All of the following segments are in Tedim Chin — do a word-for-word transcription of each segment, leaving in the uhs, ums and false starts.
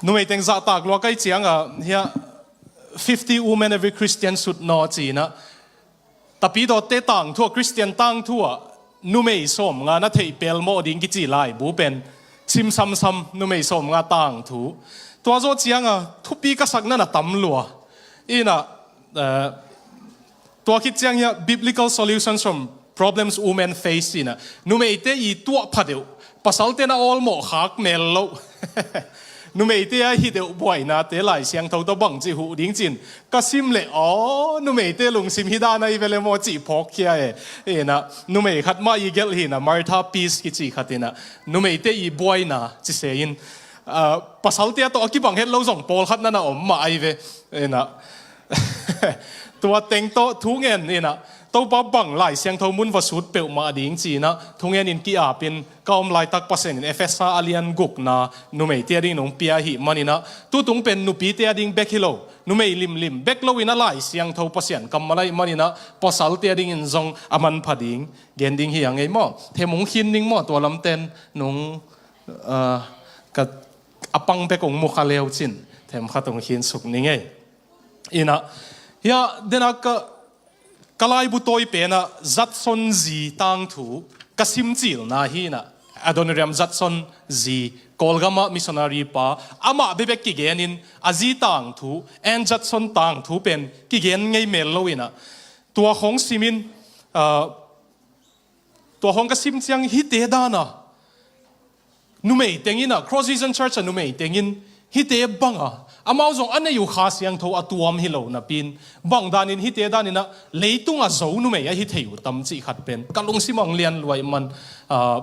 Numei teng zahtak lua kai cianga hiah fifty women every Christian should know ci-inah, Tapidawte tangthu ah, Christian tangthu ah numei sawmnga na theih pelmawh ding kici laibu pen sim samsam, numei sawmnga tangthu. Tua zawh cianga thupi ka sakna na tam lua. Inah, eh, tua khit ciang hiah Biblical Solutions from Problems Women Face inah, numeite i tuah phadeuh, pasalte na awlmawh khak mel loh. Numeite a hideuh buainate Lai Siangtho tawh bangci huh ding cin ka sim leh, aw, numeite lungsim hi dan ahi vele maw cih phawkkhia e. Inah numei khat mah i gelh hinah, Martha Pease kici khat inah, numeite i buaina ci se in, ah, pasalte a tawh a kibang het lo zong pawlkhat na na om mah ahi ve. Inah tua teng tawh thungen inah, Topa bang Lai Siangtho mun va sut peuhmah ding ci-inah thungen in ki-apin ka om laitak Pasian in Efesa a lian gukna numeite a ding nong pia ahih maninah, tutung pen nupite a ding bek hi lo, numei limlim bek loinah Lai Siangtho Pasian kammal ahih maninah pasalte a dingin zong a manpha ding gen ding hi a ngei maw? Them hong khin ning maw? Tua lamten nong, ah, ka, a pang bek hong mukha leu cin them khat hong khinsuk ning ei. Inah hiah denah ka, ka laibu tawi penah Judson zi tangthu ka simcilna hi inah, Adoniram Judson zi, Kawlgamah missionary pa, amah bekbek kigenin a zi tangthu, Ann Judson tangthu pen kigen ngei mel lo inah, tua khong simin, ah, tua khong ka sim ciang hihte dana numei teng inah, Cross Vision Church a numei tengin hihte banga amau zong a nei uh Kha Siangtho a tuam hi lo napin, bang danin hihte daninah leitung a zo numei ahi thei uh tam cih khat pen ka lungsim ang lian luai man, ah,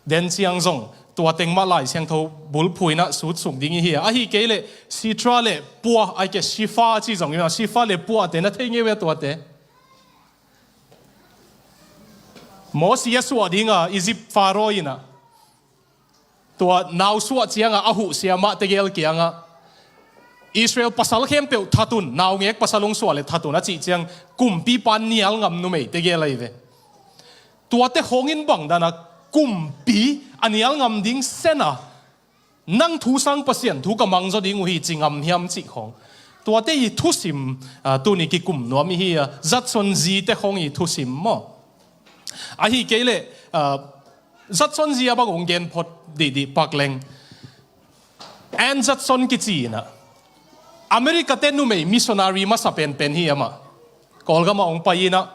den ciang zong tua teng mah Lai Siangtho bulphuh inah sutsuk ding ihi a, ahi kei leh Sitra le Pua, aike Shifa ci zong inah, Shifa le Pua te na thei ngei ve tuate. Mosi a suah dinga Egypt Pharaoh inah tua nau suah cianga a huh siamah tegel kiangah, Israel pasal khempeuh that un, naungek pasal hong suah le that un a cih ciang, kumpipa nial ngam numei tegel ahi ve. Tuate khongin bang dana kumpi a nial ngam ding sena nang thu sang Pasian thu ka mangzaw ding uh hi ci ngam hiam cih khong. Tuate i thusim, ah, tuni kikum nuam ihi a, Judson zite khong i thusim maw? Ahi kei leh, ah, Judson zi a bang hong gen phot dihdih pak leng, Ann Judson kici inah, America te numei missionary masa penpen hi amah. Kawlgamah hong pai inah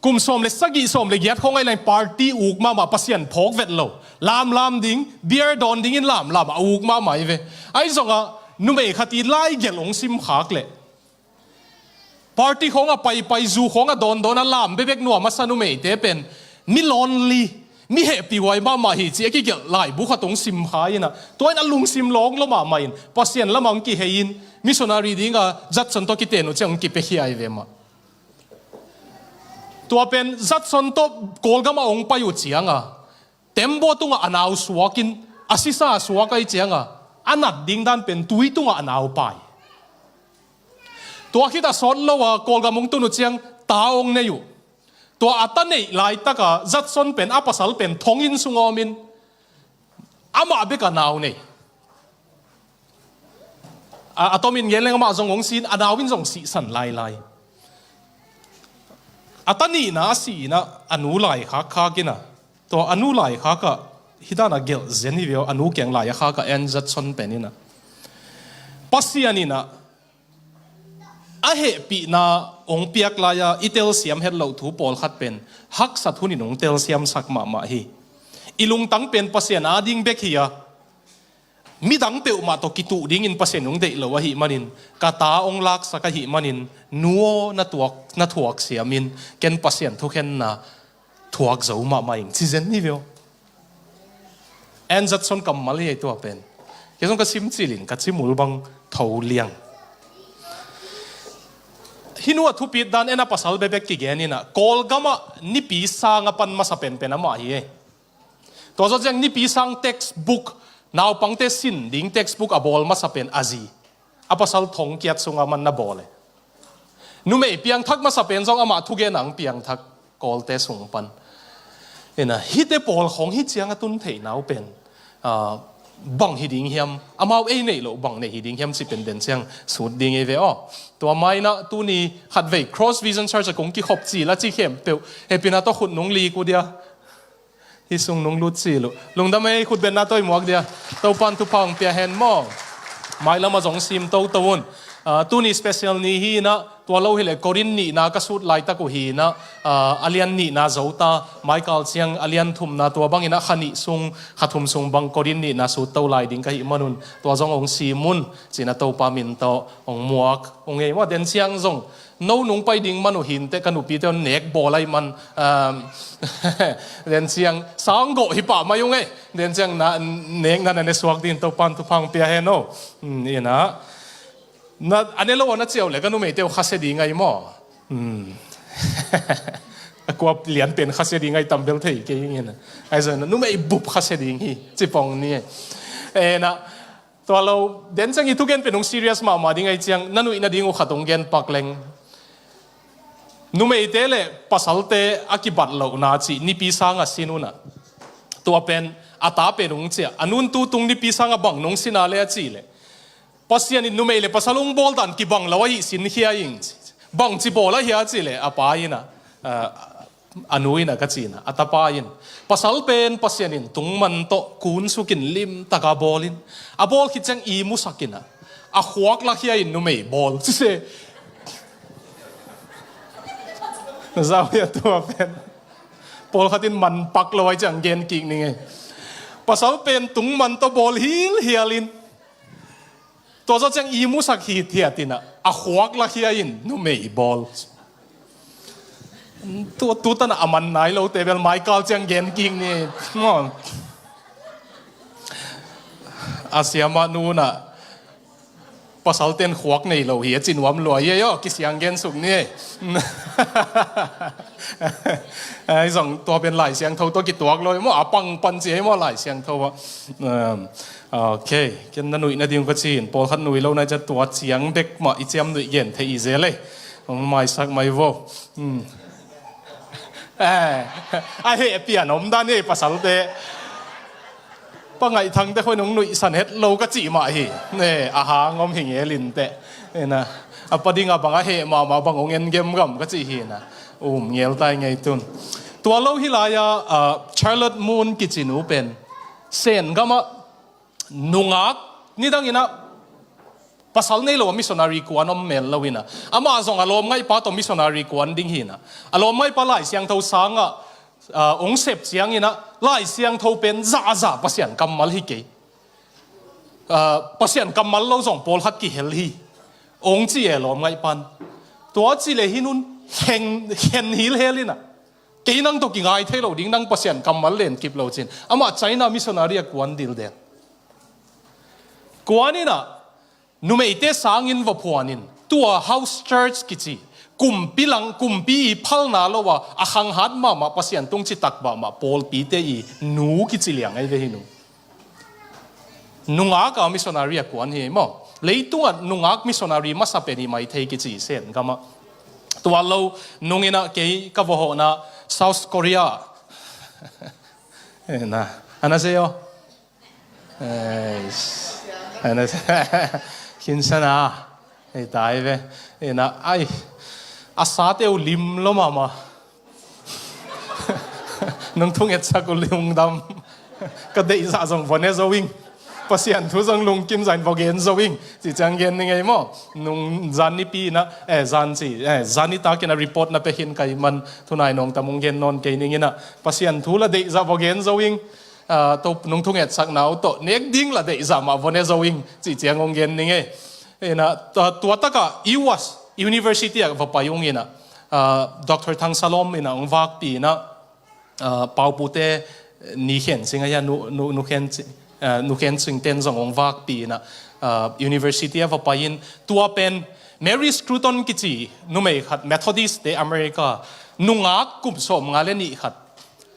kum sawm le sagih, sawm le giat khong ahi lai, party uk mahmah, Pasian phawk vet lo, lamlam ding, beer dawn dingin lamlam a uk mahmah hi ve. Ahi zongah numei khat i laigelh hong simkhak leh, party khong a paipai, zu khong a dawndawn a lam bekbek nuam a sa numeite pen mi lonely, mi hehpihhuai mahmah hi ci a kigelh laibu khat hong simkha inah, tua in a lungsim lawng lo mahmah in Pasian lamah hong kihei in, missionary dinga Judson tawh kiten uh ciang hong kipiakhia ahi ve mah. Tua pen Judson tawh Kawlgamah hong pai uh cianga, tembaw tungah a nau suakin, a sisa a suak ahi cianga, a nat ding dan pen tui tungah a nau pai. Tua khit a sawt lo a Kawlgam hong tun uh ciang ta hong nei uh. Tua a ta neih laitaka Judson pen a pasal pen thonginn sung a omin, amah bek a nau nei. A, a tomin gen leng amah zong hong si in, a nau in zong sihsan lailai. A ta nihna a si inah a nu laikhak khak inah, tua a nu laikhakah hih dana gelh zen hi ve aw, a nu kiang lai a khakah Ann Judson pen inah, Pasian inah a hehpihna hong piak lai-a i telsiam het loh thu pawlkhat pen haksat hunin hong telsiamsak mahmah hi. I lungtang pen Pasian ading bek hi-a, midang peuhmah tawh kituh dingin Pasian hong deih lo ahih manin, ka ta hong laksak ahih manin, nu aw, na tuak, na thuak siamin ken Pasian thukhenna thuak zo mahmah ing, ci zen hi ve aw. Ann Judson kammal hi ei tua pen. Kei zong ka sim cilin ka cimul bang tho liang. Hih nu a thupit dan en a pasal bekbek kigen inah, Kawlgamah nipi sang a pan masa penpen amah hi ei. Tua zawh ciang nipi sang textbook, naupangte sin ding textbook a bawl masa pen a zi. A pasal thong kiat sunga man na bawl e. Numei piangthak masa pen zong amah thugen ang piangthak Kawlte sung pan. Inah, hihte pawl khong hih ciang a tun theihna uh pen, ah, bang hi ding hiam, amau ei neih loh bang nei hi ding hiam cih pen den ciang sut ding ei ve aw. Tua mah inah tuni khatvei Cross Vision Church ah kong kikhop cil a ci khempeuh hehpihna tawh khut nung lik uh dia. Hih sung nung lut cil uh. Lungdam ei, khutbetna tawh i muak dia. Topan thupha hong pia hen maw. Mailam ah zong sim toto un. Ah, tuni special ni hi inah, tua lo hileh Korin nihna ka sut laitak uh hi inah, ah, a lian nihna zo ta, maikal ciang a lian thumna tua bang inah kha nih sung, kha thum sung bang Korin nihna sut to lai ding ka hih manun, tua zong hong sim un, ci inah Topa min tawh hong muak ung ei maw. Den ciang zong no nung pai ding man uh hinteh ka nupite hong nek bawl ahih man, um, den ciang sang gawh hi pah mai ung ei. Den ciang na, nekna na ne suak ding Topan thupha hong pia hen aw. Hmm, inah. Na, a ne lo a na ciau le ka numeite uh khasia ding ahi maw? Hmm. A kua lian pen khasia ding ahi tam bel thei kei ing inah. Ahi zong numei bup khasia ding hi. Ci pong ni. Inah. Tua lo, den ciang i thugen pen hong serious mahmah ding ahi ciang, na nuih nading uh khat hong gen pak leng. Numeite le pasalte a kibat lohna cih nipi sangah sin unah. Tua pen, a ta pen hong ciah, a nun tu tung nipi sangah bang nong sin a le a cih leh. Pasian in numei le pasal hong bawl dan kibang lo ahih sin khia ing. Bangci bawl ahia cih leh, a pa inah, ah, a nu inah ka ci inah, a tapa in. Pasal pen Pasian in tungman tawh kunsukin limtaka bawl in. A bawl khit ciang i musak inah. A khuak lakhia in numei bawl. Sise. Zau hia tua pen. Pawlkhat in manpak lo ahi ciang gen kik ning ei. Pasal pen tungman tawh bawl hilhial in. Tua zawh ciang i musak hithiat inah, a khuak lakhia in numei bawl. Tu, tu tanah a man nai lote bel maikal ciang gen kik ni. Maw. A siamah nu nah, pasalten khuak nei lo hi a ci nuam lua hi ei aw, kisiang gen suk ni ei. Ahi zong tua pen Lai Siangtho tawh kituak lo hi maw, a pangpan ci ei maw Lai Siangtho ah. Um, Ok, ken na nuih nading ka ci in, pawlkhat nuih lo na ciah tua ciang bek mah i ciam nuih gen thei i zel ei. Hong maisak mai vo. Hmm. Eh, a heh pian om dan ei pasalte. Pa Ngaih Thangte khoi nong nuihsan het lo ka cih mah hi. Ne, a hang om hi ngel inteh. Ena, a pa dingah bang a heh mahmah bang hong en gemgam ka cih hi na. Um ngel tai ngei tun. Tua lo hi lai-a, ah, Charlotte Moon kici nu pen Sen gamah nungak nidang inah pasal nei lo a missionary kuan om mel lo inah, amah zong a lawmngaihpa tawh missionary kuan ding hi inah, a lawmngaihpa Lai Siangtho sangah, ah, hong sep ciang inah Lai Siangtho pen zahzah Pasian kammal hi kei. Ah, Pasian kammal lo zong pawlkhat kihel hi hong ci e lawmngaihpan. Tua ci le hi nun khen, khen hilhel inah, kei nang tawh kingai thei lo ding, nang Pasian kammal len kip lo cin. Amah China missionary a kuan dildel. Kuan inah numeite sangin va phuan in, tua house church kici, kumpi lang, kumpi i phalna lo a, a khanghat mahmah Pasian tung citak mahmah pawlpite i nu kici liang ahi ve hi nu. Nungak a missionary a kuan hi maw. Leitungah nungak missionary masa pen hi mai thei kici Sen gamah. Tua lo nung inah kei ka vawhawhna South Korea. Na, ana sei aw. Eish. Ana sei. Khinsan a. Hei tai ve. Ena ai. A sate uh lim lo mahmah. Nong thungetsak uh lungdam. Ka deihzah zong vone zo ing. Pasian thu zong lungkim zahin vawgen zo ing. Ci ciang gen ni ngei maw. Nung zan nipi inah, eh, zan ci, eh, zan nitak inah report na pia khin ka hih man thunai nong tam hong gen nawn kei ning inah. Pasian thu la deihzah vawgen zo ing. Ah, to nung thungetsakna uh tawh nek ding la deihzah mah vone zo ing. Ci ciang hong gen ni ngei. Inah, tua, tua takah U S University ah va pai ung inah, ah, Doctor Thang Salom inah hong vakpi inah, ah, Paupute ni khen sing ahi a nu, nu, nu khen ci-, ah, nu khen singten zong hong vakpi inah, ah, University ah va pai in tua pen Mary Scruton kici numei khat Methodist te America nungak kum sawmnga le nih khat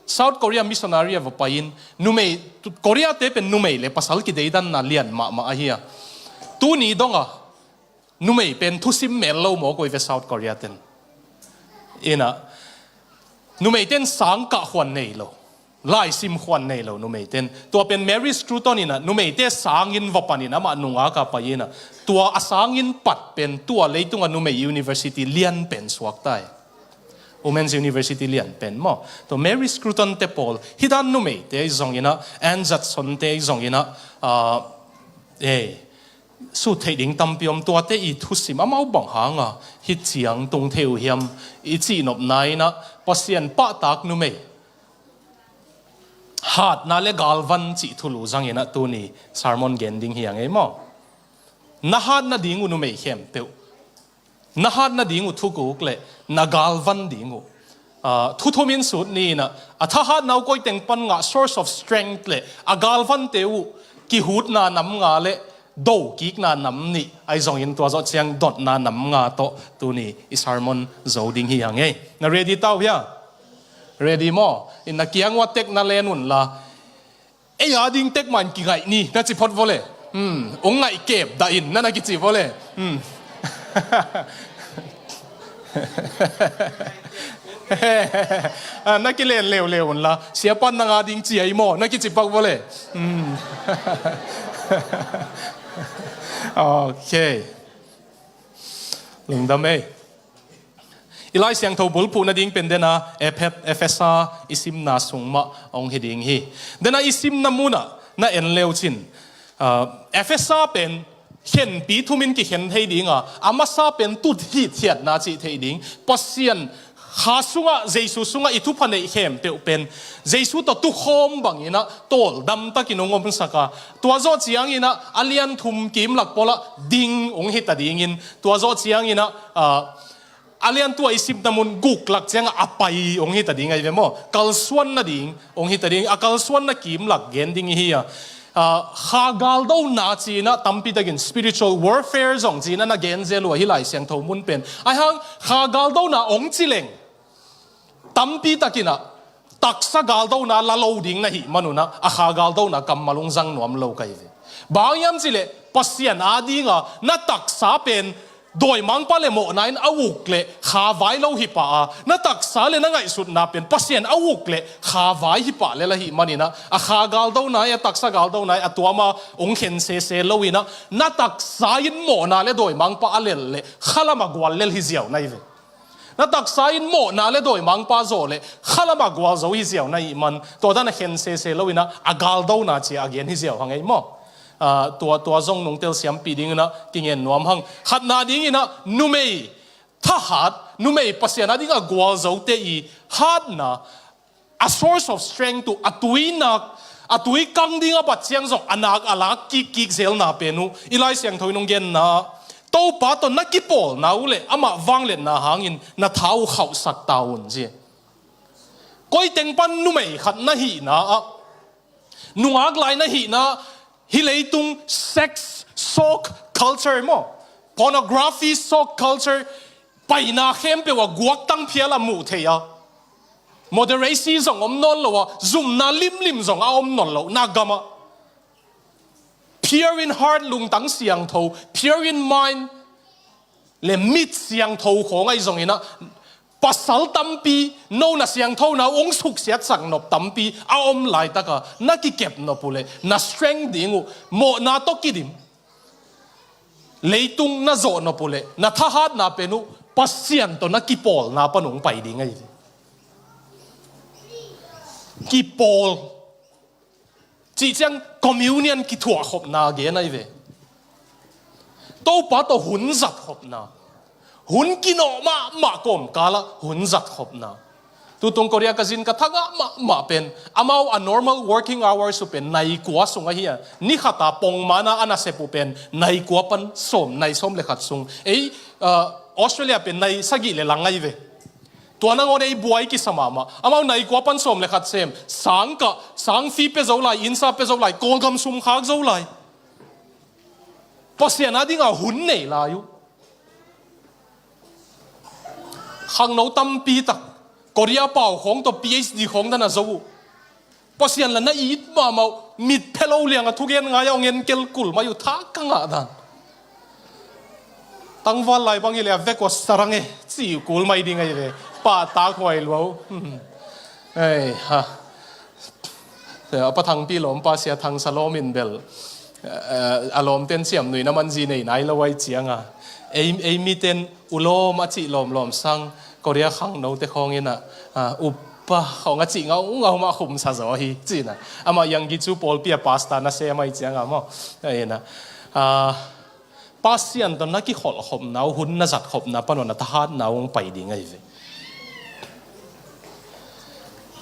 South Korea missionary ah va pai in numei, Korea te pen numei le pasal kideidanna lian mahmah ahi a. Tuni dongah numei pen thusim mel lo mawk uh hi ve South Korea ten. Inah, numeiten sang kah khuan nei lo. Laisim khuan nei lo numeite in. Tua pen Mary Scruton in ah numeite sangin va panin amah nungak a pai in ah, tua a sangin pat pen tua leitung a numei university lian pen suak ta hi. Women's University lian pen maw. Tua Mary Scruton te pawl, hih dan numeite zong in ah, Anne Judson te zong in ah, ah, eh, sut theih ding tampi om, tuate i thusim amau bang hanga hih ciang tung thei uh hiam i cih nopna in ah, Pasian pahtak numei hatna le galvan cih thulu zang in ah tuni sermon gen ding hi a ngei maw. Na hat nading uh numei khempeuh, na hat nading uh thuguk le na galvan ding uh, ah, thu thum in sut ni in ah, a thahatna uh koi teng pan ngah, source of strength, le a galvante uh kihutna nam nga le dokikna nam nih, ahi zongin tua zawh ciang dotna nam nga tawh tuni i sermon zo ding hi a ngei. Na ready ta uh hia? Ready maw? In na kiang ua tek na len un la, ei a ding tek man kingaih ni, na ci phot vawle. Hmm, ong ngaih kep dah in, na na kici vawle. Hmm. Ah, na kilen leuleu un la, siapan nang a ding ci ahi maw, na kici pak vawle. Hmm. Ok. Lungdam ei. I Lai Siangtho bulphuh nading pen dena Ephet, Efesa i simna sung mah hong hi ding hi. Dena i simna munah na en leu cin, ah, Efesa pen khenpi thumin kikhen thei dinga, a masa pen tut hitthiatna cih thei ding. Pasian Kha sungah, Jesu sungah i thupha neih khempeuh pen Jesu tawh tukhawm banginah tawldam takin hong omsak a, tua zawh cianginah a lian thum kim lak pawlah ding hong hita dingin, tua zawh cianginah, ah, a lian tua i simna mun guk lak ciangah a pai hong hita ding ahi ve maw? Kalsuan nading hong hita ding, a kalsuanna kim lak gen ding ihi a. Ah, kha galdona cinah tampitakin spiritual warfare zong cinah na gen zel uh ahi Lai Siangtho mun pen. Ahi hang kha galdona hong ci leng, tampitakinah taksa galdona la lo ding na hih manunah a kha galdona kammal hong zang nuam lo ka hi ve. Bang hiam cileh Pasian adinga na taksa pen dawimangpa le mawhna in a uk le kha vai lo hi pah a, na taksa le na ngaihsutna pen Pasian a uk le kha vai hi pah lel ahih maninah a kha galdona hi, a taksa galdona hi a tuama hong khen sese loinah na taksa in mawhna le dawimangpa a lel le khalam a gual lel hi ziau na hi ve. Na taksa in mawhna le dawimangpa zawh le khalam a gual zo hi ziau na hih man, tua dan a khen sese loinah a galdona cia a gen hi ziau hang ei maw? Ah, tua, tua zong nungtel siampih dinginah kingen nuam hang. Khatna dinginah numei thahat, numei Pasian adinga gualzote i hatna, a source of strength uh, a tui nak, a tui kang ding a bat ciang zong a nak a lak kikkik zelna pen uh i Lai Siangtho in hong genna, Topa tawh na kipawlna uh le amah vangliatna hangin na tha uh khauhsak ta un ci. Koi teng pan numei khat na hihna ah, nungak lai na hihna, hih leitung sex sawk culture maw, pornography sawk culture, paina khempeuh a guaktang phial a muh theih a, moderacy zong om nawn lo a, zumna limlim zong a om nawn lo na gamah, pure in heart, lungtang siangtho, pure in mind, le mit siangtho khawng ahi zonginah pasal tampi, no na siangthona uh hong suksiatsak nop tampi a om laitaka na kikep nop uh le na strength ding uh, mawhna tawh kidim leitung na zawh nop uh le na thahatna pen uh Pasian tawh na kipawlna pan hong pai ding ahi ve. Kipawl cih ciang communion kithuah khopna gen ahi ve. Topa tawh hun zat khopna, hun kinawh mahmah kawmkalah hun zat khopna. Tutung Korea ka zin ka thagah mahmah pen, amau a normal working hours uh pen nai kua sung ahi a, ni khata pongmana a nasep uh pen nai kua pan sawm, nai sawm le khat sung. Ei, ah, Australia pen nai sagih le lang ahi ve. Tua nangawn ei buai kisa mahmah. Amau nai kua pan sawm le khat sem, sang kah, sang fee pe zo lai, innsa pe zo lai, Kawlgam sum khak zo lai. Pasian adinga hun nei lai uh. Khangno tampi tak Korea pau khawng tawh P H D khawng dan a zo uh. Pasian la na it mahmah uh, mit phe lo lianga thugen ngai a hong enkel kul mai uh, tha ka ngah dan. Tangval lai bang hileh a vek uh a sarang e ci uh kul mai ding ahi ve. Pahtak huai lua uh. Ei, ha. A Pa Thangpi lawmpa Sia Thang Salawm in bel, eh, a lawmten ciamnuihna man zi nei nai lo ahih cianga, ei, ei miten u lawm a cih lawmlawm sang Korea khangnote khawng inah, ah, upa khawng a cih ngaungau mah khumsa zaw hi, ci inah. Amah Yanggi cu pawlpi a pastor na sem ahih cianga maw. Inah, ah, Pasian tawh na kikholhkhopna uh, hun na zatkhopna pan uh na thahatna uh hong pai ding ahi ve.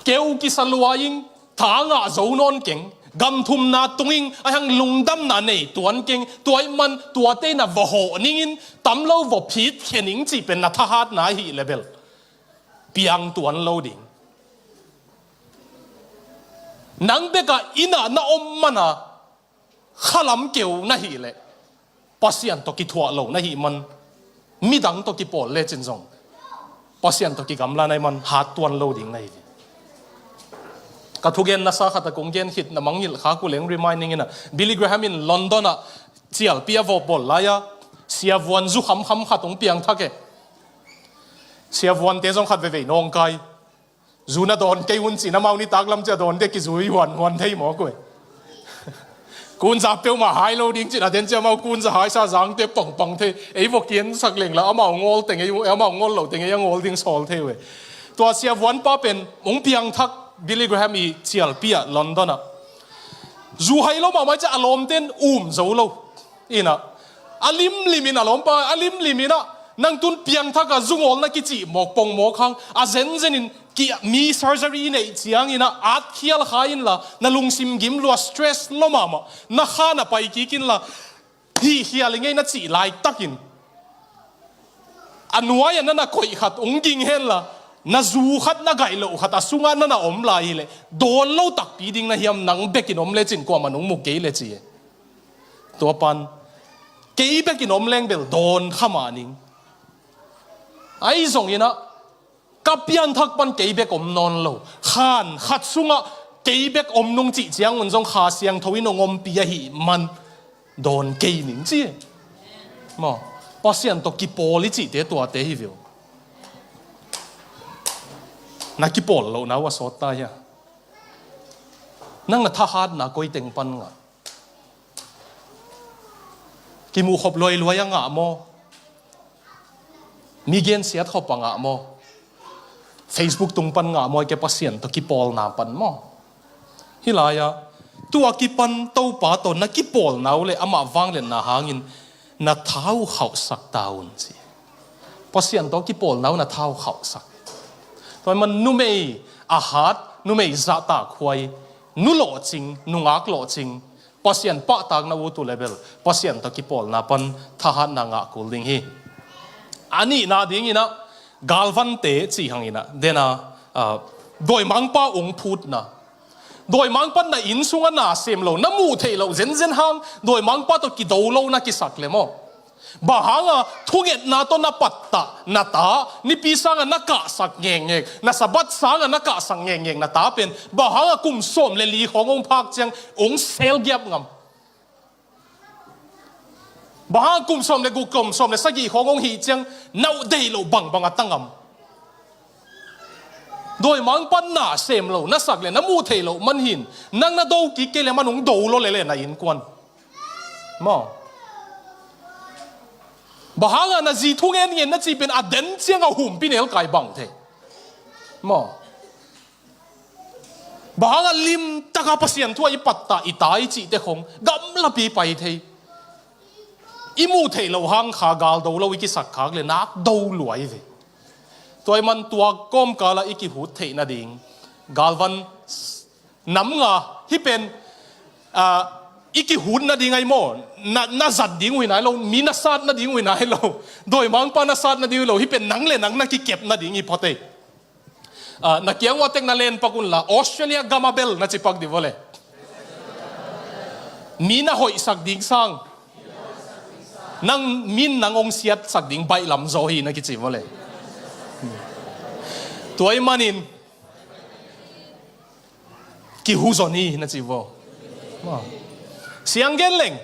Keu kisa lua ing, tha ngah zo nawn keng, gamthumna tung ing, a hang lungdamna nei tuan keng, tua ahih man tuate na va hawh ningin tam lo va phit khia ning cih pen na thahatna ahi le bel piang tuan lo ding. Nang bekah innah na om mana khalam keu na hih leh Pasian tawh kithuah lo na hih man, midang tawh kipawl lecin zong Pasian tawh kigamla na hih man hat tuan lo ding na hi. Ka thugen nasa khat a kong gen khit na mangngilh khak uh leng reminding inah, Billy Graham in London ah cialpi a vawh bawl lai-a siavuan zu khamkham khat hong piangthak e. Siavuante zong khat veivei nawngkai. Zu na dawn kei un cin amau nitak lam cia dawnte kizui huanhuan thei mawk uh e. Kunza peuhmah hai lo ding cin a den cia amau kunza haisa zangte pongpong thei. Ei vawh kiansak leng la amau ngawl teng ei, amau ngawl lo teng ei a ngawl ding sawl thei uh e. Tua siavuanpa pen hong piangthak Billy Graham i cialpi ah London ah. Zu hai lo mahmah cia a lawmten um zo lo. Inah a limlim in a lawmpa a limlim inah nang tun piangthak a zungawlna kicih mawk pongmawk hang a zenzen in ki mi surgery i neih ciang inah atkhial kha inla na lungsim gim lua stress lo mahmah na kha na pai kik inla hihkhial i ngei na cih laitakin a nuai-ah na na koih khat hong ging henla na zu khat na gaih loh khat a sungah na na om lai hileh dawn lo takpi ding na hiam nang bekin om lecin kuamah nong mu kei le ci e. Tua pan kei bekin om leng bel dawn kha mah ning. Ahi zong inah ka pianthak pan kei bek om nawn lo. Khan khat sungah kei bek om nung cih ciangun zong Kha Siangtho in hong ompih ahih man dawn kei ning ci. Maw, Pasian tawh kipawl i cihte tuate hi veu. Na kipawl lohna uh a sawt ta hia? Nang na thahatna koi teng pan ngah? Kimuhkhop luailuai a ngah maw? Mi gensiat khop a ngah maw? Facebook tung pan ngah maw? Ahih kei Pasian tawh kipawlna pan maw? Hih lai-ah tua kipan Topa tawh na kipawlna uh le amah vangliatna hangin na tha uh khauhsak ta un ci. Pasian tawh kipawlna uh na tha uh khauhsak. Tua ahih man numei a hat, numei zahtakhuai, nu lawhcing, nungak lawhcing, Pasian pahtakna uh tu le bel Pasian tawh kipawlna pan thahatna ngah kul ding hi. A nihna ding inah galvante cih hang inah dena, ah, dawimangpa ung phutna. Dawimangpa na inn sungah na sem lo, na muh theih loh zenzen hang dawimangpa tawh kido lo na kisak le maw? Bang hanga thungetna tawh na pattah na ta, nipi sanga na kahsak ngekngek, na Sabbath sanga na kahsak ngekngek na ta pen bang hanga kum sawm le li khawng hong phak ciang hong selgiap ngam? Bang hanga kum sawm le guk, kum sawm le sagih khawng hong hih ciang na uh deih loh bangbang a ta ngam? Dawimangpa na sem lo, na sak le na muh theih loh man hin nang na do kik kei le man hong do lo lele na innkuan. Maw? Bang hanga na zi thu ngen ngen na cih pen a den cianga humpi nelkai bang thei? Maw? Bang hanga limtaka Pasian thu ah i pattah i ta i cihte khong gamlapi pai thei? I muh theih loh hang kha gal do lo i kisak khak le nak do luai ve. Tua ahih man tua kawmkalah i kihut theih nading galvan nam nga hi pen, ah, i kihut nading ahi maw? Na, na zat ding uh hi nai lo, mi na sat nading uh hi nai lo, dawimangpa na sat nading uh hi lo, hi pen nang le nang na kikep nading hi phot ei. Ah, na kiang uah tek na len pak unla Australia gam a bel na ci pak dih vawle. Mi na hoihsak ding sang nang min nang hong siatsak ding baihlam zaw hi na kici vawle. Tua ahih manin kihu zon hi na ci vaw. Siang gen leng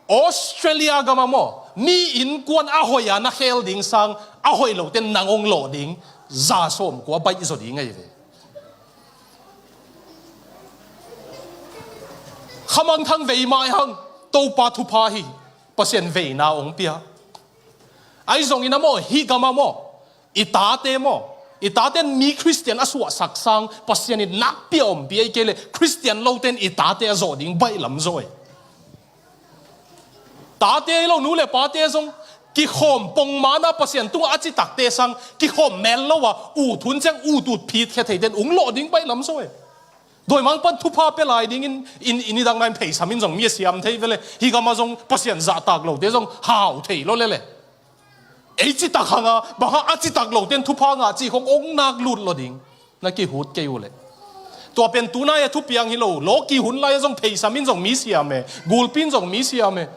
Australia gam ah maw, mi innkuan a hoih a na khel ding sang a hoih lote nang hong lawh ding za sawmkua baih zaw ding ahi ve. Khamangthang vei mah hang, Topa thupha hi, Pasian veina hong pia. Ahi zongin a maw, hih gam a maw, i tate maw, i tate in mi Khristian a suahsak sang, Pasian in nakpi a ompih ahih kei leh, Khristian lote in i tate a zawh ding baihlam zaw e. Tate hi lo, nu le pate zong kikhawm pongmana Pasian tungah a citakte sang kikhawm mel lo a, ut hun ciang ut ut phit khia theite in hong lawh ding baihlam zaw e. Dawimangpa'n thupha pia lai dingin, in, in i dang nain pheisam in zong mi a siam thei ve le, hih gam a zong Pasian zahtak lote zong hau thei lo le le. Ei citak hang a, bang hang a citak lote in thupha ngah cih khong hong nak lut lo ding. Na kihut kei uh leh. Tua pen tunai a thupiang hi lo, lawki hun lai a zong pheisam in zong mi siam e, gulpi in zong mi siam e.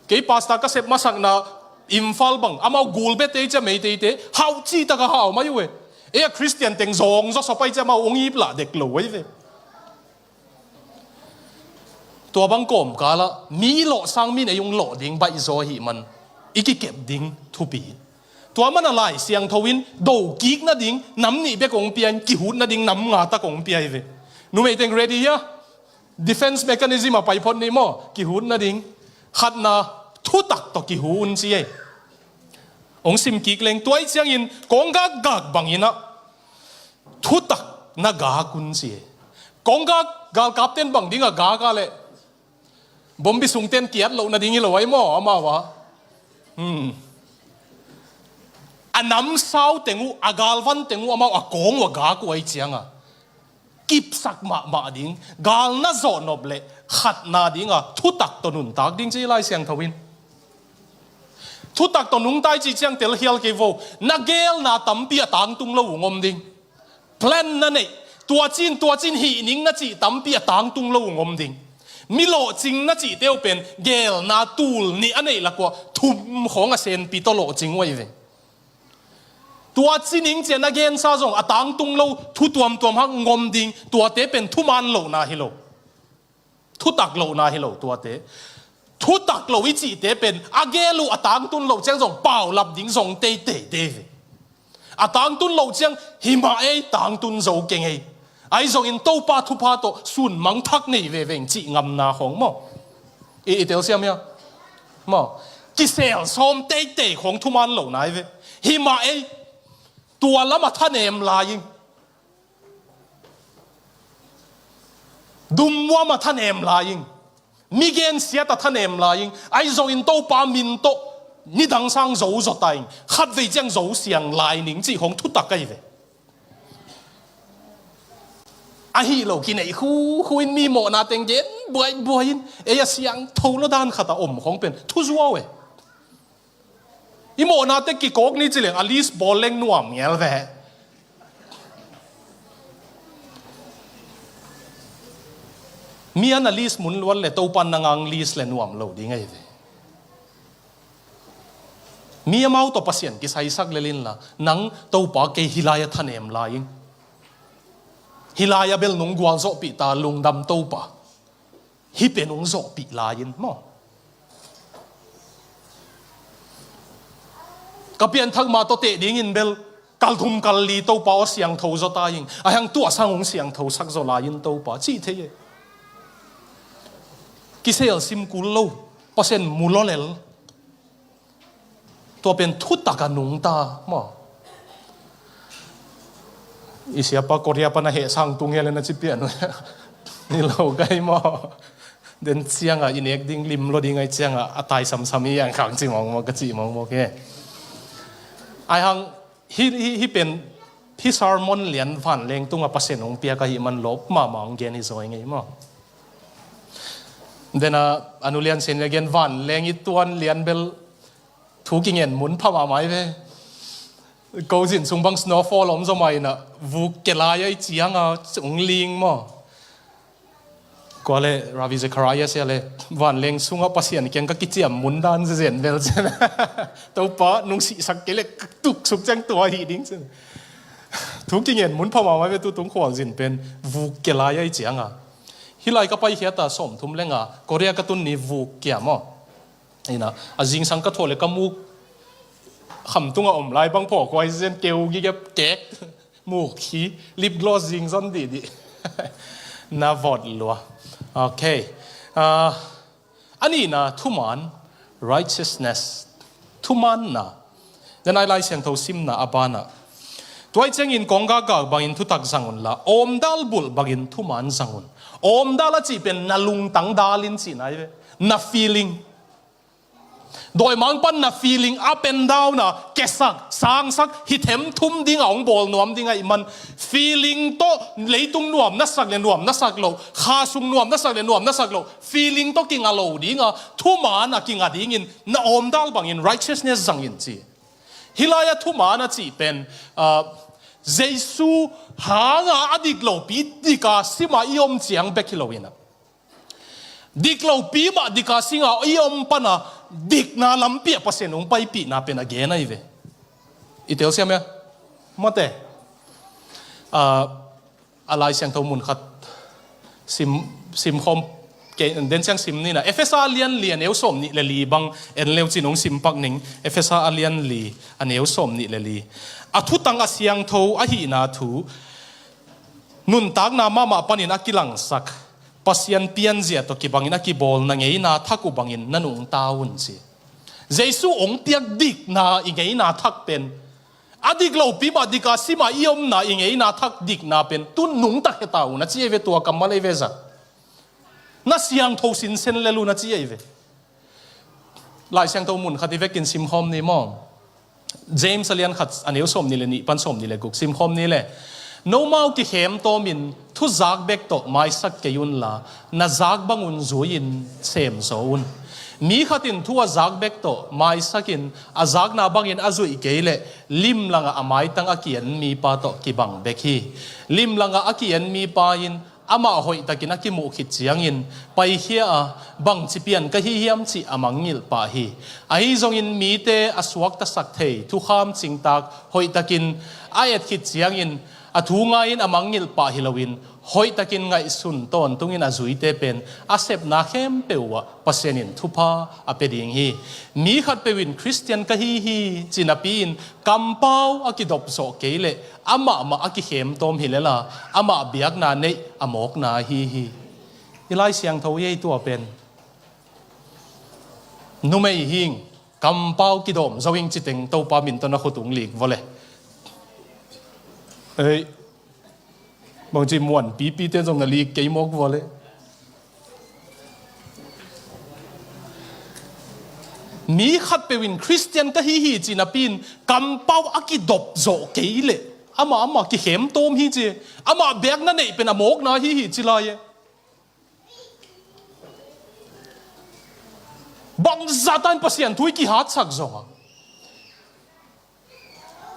Kei pastor ka sep masakna Imphal bang, amau gul bete i cia Meiteite, hau cih tak a hau mai uh e. Ei a Khristian teng zawng zaw sawp ai cia amau hong ip lah dek lo ai ve. Tua bang kawmkal ah, mi lawh sang mi in ei hong lawh ding baih zaw ahih man, i kikep ding thupi. Tua man a Lai Siangtho in, do kik nading, nam nih bek hong pia in, kihut nading, nam nga tak hong pia hi ve. Numei teng ready hia? Defense mechanism a pai phot ni maw, kihut nading. Khatna, thutak tawh kihu un ci ei. Hong sim kik leng, tua ahih ciangin, kawng gakgak bangin ah, thutak na gak un ci ei. Kawng gak, galkapte in bang ding a gak a leh, bombi sungte in kiat loh nading hi lo ai maw, amau ah. Hmm. A namsau teng uh, a galvan teng uh, amau a kawng uh a gak uh ahih ciang a, kipsak mahmah ding, gal na zawh nop leh khatna ding a, thutak tawh nuntak ding ci Lai Siangtho in. Thutak tawh nungta i cih ciang telkhial kei vo, na geelna tampi a tangtung lo uh hong om ding. Plan na neih, tua cin, tua cin hih ning na cih tampi a tangtung lo uh hong om ding. Mi lawhcing na cihte uh pen, geelna tul nih a neih lak uah, thum khawng a senpi tawh lawhcing uh ahi ve. Tua ci ning ci a na gensa zong a tangtung lo, thu tuamtuam hang hong om ding, tuate pen thuman lohna hi lo. Thutak lohna hi lo tuate. Thutak lo i cihte pen, a gel uh a tangtun loh ciang zong paulap ding zong teitei te ve. A tangtun loh ciang, hi mah ei, tangtun zo keng ei. Ahi zongin Topa thupha tawh sun mang thak nei veve ing cih ngamna khawng maw. I, i telsiam hia? Maw. Kisel sawm teitei khawng thuman lohna hi ve. Hi mah ei, tua lam a thanem lai ing. Dum muam a thanem lai ing. Mi gensiat a thanem lai ing. Ahi zongin Topa min tawh nidang sang zo zaw ta ing. Khatvei ciang zo siang lai ning cih khawng thutak ahi ve. Ahi lo kineih khuhu in mi mawhna teng gen buaibuai in, ei a siangtho lo dan khat a om khawng pen thuzuau e. I mawhnate kikawk ni ci leng, a list bawl leng nuam ngel ve. Mi an a list mun luat le, Topa nang ang list le nuam lo ding ahi ve. Mi amau tawh Pasian kisaisak lel inla, nang Topa kei hih lai a thanem lai ing. Hih lai a bel nong gualzawhpih ta, lungdam Topa. Hih pen hong zawhpih lai in maw. Ka pianthak mah tawh teh dingin bel, kal thum kal li Topa aw siangtho zaw ta ing. Ahi hang tua sang hong siangtho sak zaw lai in Topa, cih thei e. Kisel sim kul lo, Pasian mu lawlel. Tua pen thutak a nungta maw. I siapa Korea pan a heh sang tung hia le na ci pian uh. Ni lo kai maw. Den ciang a i nek ding lim lo ding ahi ciang a, a tai samsam hi ang khang ci mawngmawk, ka ci mawngmawk hi. Ahi hang, hi, hi, hi pen, hi sermon lian vanleng tung a Pasian hong piak ahih man lawp mahmah hong gen hi zaw ing ei maw. Den a, a nu lian sin a gen vanleng i tuan lian bel thu kingen mun pha mahmah hi ve. Ko zin sung bang snowfall om zaw mah in a, vuk kia lai ahi ciang a, hong ling maw. Kua le, Ravi Zacharias sia le, vanleng sung a Pasian kiang ka kiciam mun dan zezen bel cian. Topa, nong sihsak kei le, ka tuk suk ciang tua hi ding cian. Thu kingen mun pha mahmah ve tu tung khualzin pen, vuk kia lai ahi ciang a. Hih lai ka paikhiat a sawmthum le nga, Korea ka tun ni vuk kia maw. Ina, a zingsang ka thuah le ka muk khamtung a om lai bang phaw kua hi zen keu gigep kek. Muk hi, lip gloss zing zon dihdih. Na vawt lua. Okay. Ah, a nihna thuman, righteousness, thumanna. Denai Lai Siangtho simna a banah, tua hi ciangin kong gakgak bangin thutak zang unla, awmdal bulh bangin thuman zang un. Awmdal a cih pen na lungtang dal in cihna hi ve. Na feeling. Dawimangpa'n na feeling up and down a, kesak, sangsak, hi them thum ding a hong bawl nuam ding ahih man, feeling tawh leitung nuam na sak le nuam na sak loh, kha sung nuam na sak le nuam na sak loh, feeling tawh kinga lo ding a, thuman a kinga dingin na awmdal bangin righteousness zang in ci. Hih lai-ah thuman a cih pen, ah, Jesu hanga a dik lopi dik a sim a i om ciang bek hi lo in a, dik lopi mah dik a sim a i om pan a dikna lampi ah Pasian hong paipihna pen a gen ahi ve. I telsiam hia? Mate. Ah, a Lai Siangtho mun khat sim, simkhawm kei, den ciang sim ni na. Efesa a lian li a neu sawm nih le li bang en le uh cin hong sim pak ning. Efesa a lian li a neu sawm nih le li. A thutang a siangtho ahihna thu nuntakna mahmah panin a kilangsak Pasian pianzia tawh kibangin a kibawl na ngeina thak uh bangin na nungta un ci. Jesu hong piak dikna i ngeina thak pen, a dik lopi mah dik a sim a i omna i ngeina thak dikna pen tu nungta khia ta un a ci ahi ve, tua kammal ahi ve zat. Na siangtho sinsen lel un a ci ahi ve. Lai Siangtho mun khat i vekin simkhawm ni maw. James a lian khat a neu sawm nih le nih pan sawm nih le guk simkhawm ni le. Nomau kikhemtawmin thu zak bek tawh maisak kei unla, na zak bangun zui-in semzaw un. Mi khat in thu a zak bek tawh maisakin a zakna bangin a zuih kei leh limlangah a maitang a ki-en mipa tawh kibang bek hi. Limlangah a ki-en mipa in amah hoihtakin a kimuh khit ciangin paikhia a, bangci pian ka hi hiam cih a mangngilh pah hi. Ahi zongin mite a suaktasak thei thukham cingtak hoihtakin a et khit ciangin a thu ngai-in a mangngilh pah hi loin hoihtakin ngaihsun tawntungin a zuite pen a sepna khempeuh uh ah Pasian in thupha a pia ding hi. Mi khatpeuh in Khristian ka hi hi ci napi-in kampau a kidop zawh kei leh amah mah a kikhemtawm hi lel a, amah biakna neih a mawkna ahi hi. I Lai Siangtho hi ei tua pen. Numei hing, kampau kidawm zo hing citeng Topa min tawh na khut ung lik vawle. Ei, bangci muan pipite zong na lik kei mawk vawle. Mi khatpeuh in Khristian ka hi hi ci napi-in kampau a kidop zawh kei leh amah amah kikhemtawm hi ci. Amah biakna neih pen a mawkna hi hi ci lai e. Bangzah tan Pasian thu i kihatsak zongah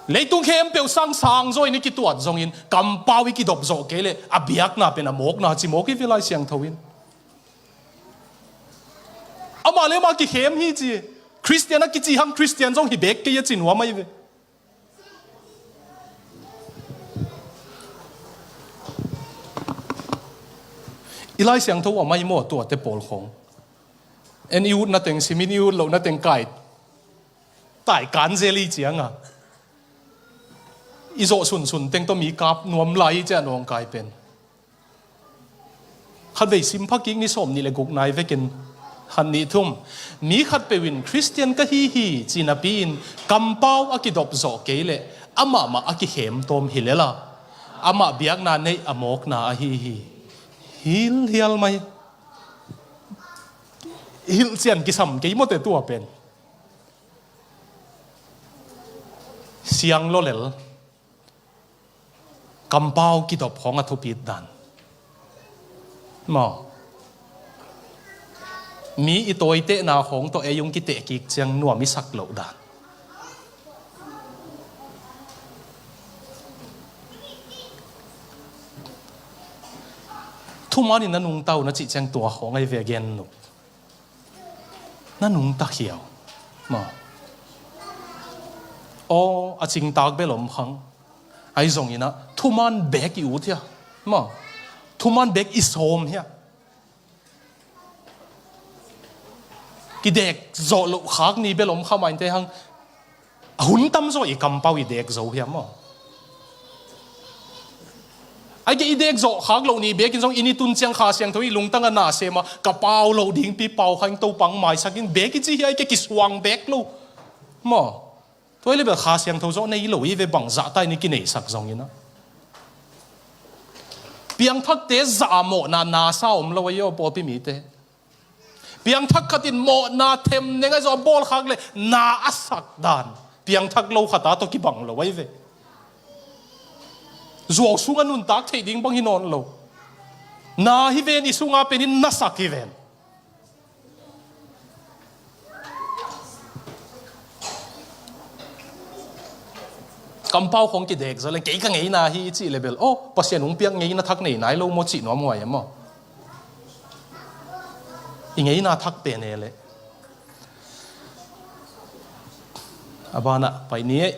leitung khempeuh sang sang zaw in i kituat zongin kampau i kidop zawh kei leh a biakna pen a mawkna ci mawk hi ve Lai Siangtho in. Amah le amah kikhem hi ci. Khristian a kici hang Khristian zong hi bek kei a ci nuam ahi ve. I Lai Siangtho a mai maw tuate pawl khong. En i ut na teng simin i ut loh na teng kai. Tai kan zel i cianga i zawh sunsun teng tawh mi kap nuam lai i ciah nawngkai pen. Khatvei simpha kik ni sawm nih le guk nai vekin khat nih thum. Mi khatpeuh in Khristian ka hi hi ci napi-in kampau a kidop zawh kei leh amah mah a kikhemtawm hi lel a, amah biakna neih a mawkna ahi hi. Hilhial mai. Hilhcian kisam kei mawte tua pen. Siang lawlel. Kampau kidop khawng a thupit dan maw. Mi i tawitehna khawng tawh ei ung kiteh kik ciang nuam i sak loh dan. Thumanin na nungta uh na cih ciang tua khawng ahi ve gen nuh. Na nungta khiau maw. Aw, a cingtak bel om khang. Ahi zongin ah thuman bek i ut hia maw. Thuman bek i sawm hia. Kidek zawh loh khak ni bel om kha mainte hang. A hun tamzaw i kampau i dek zo hiam maw. Ai ke i dek zawh khak loh ni bekin zong i ni tun ciang Kha Siangtho i lungtang a na sem a ka pau loh dingpi pau kha ing, Topa hong maisak ing bek i ci hi, ai ke kisuang bek lo. Maw? Tua hi leh bel Kha Siangtho zawh nei lo i ve, bang zahta in i kineisak zongin a. Piangthakte zah a mawhna na sa om lo ahi aw, pawlpi mite. Piangthak khat in mawhna them neng ahi zong a bawlkhak leh na a sak dan piangthak lo khat a tawh kibang lo ahi ve. Zuau sung a nuntak theih ding bang hi nawn lo. Na hi ven, i sunga pen in na sak hi ven. Kampau khong kidek zaw leh kei ka ngeina hi i cih leh bel, aw, Pasian hong piak ngeina thak nei nai lo maw cih nuam huai a maw? I ngeina thak pen e leh. A banah pai ni ei.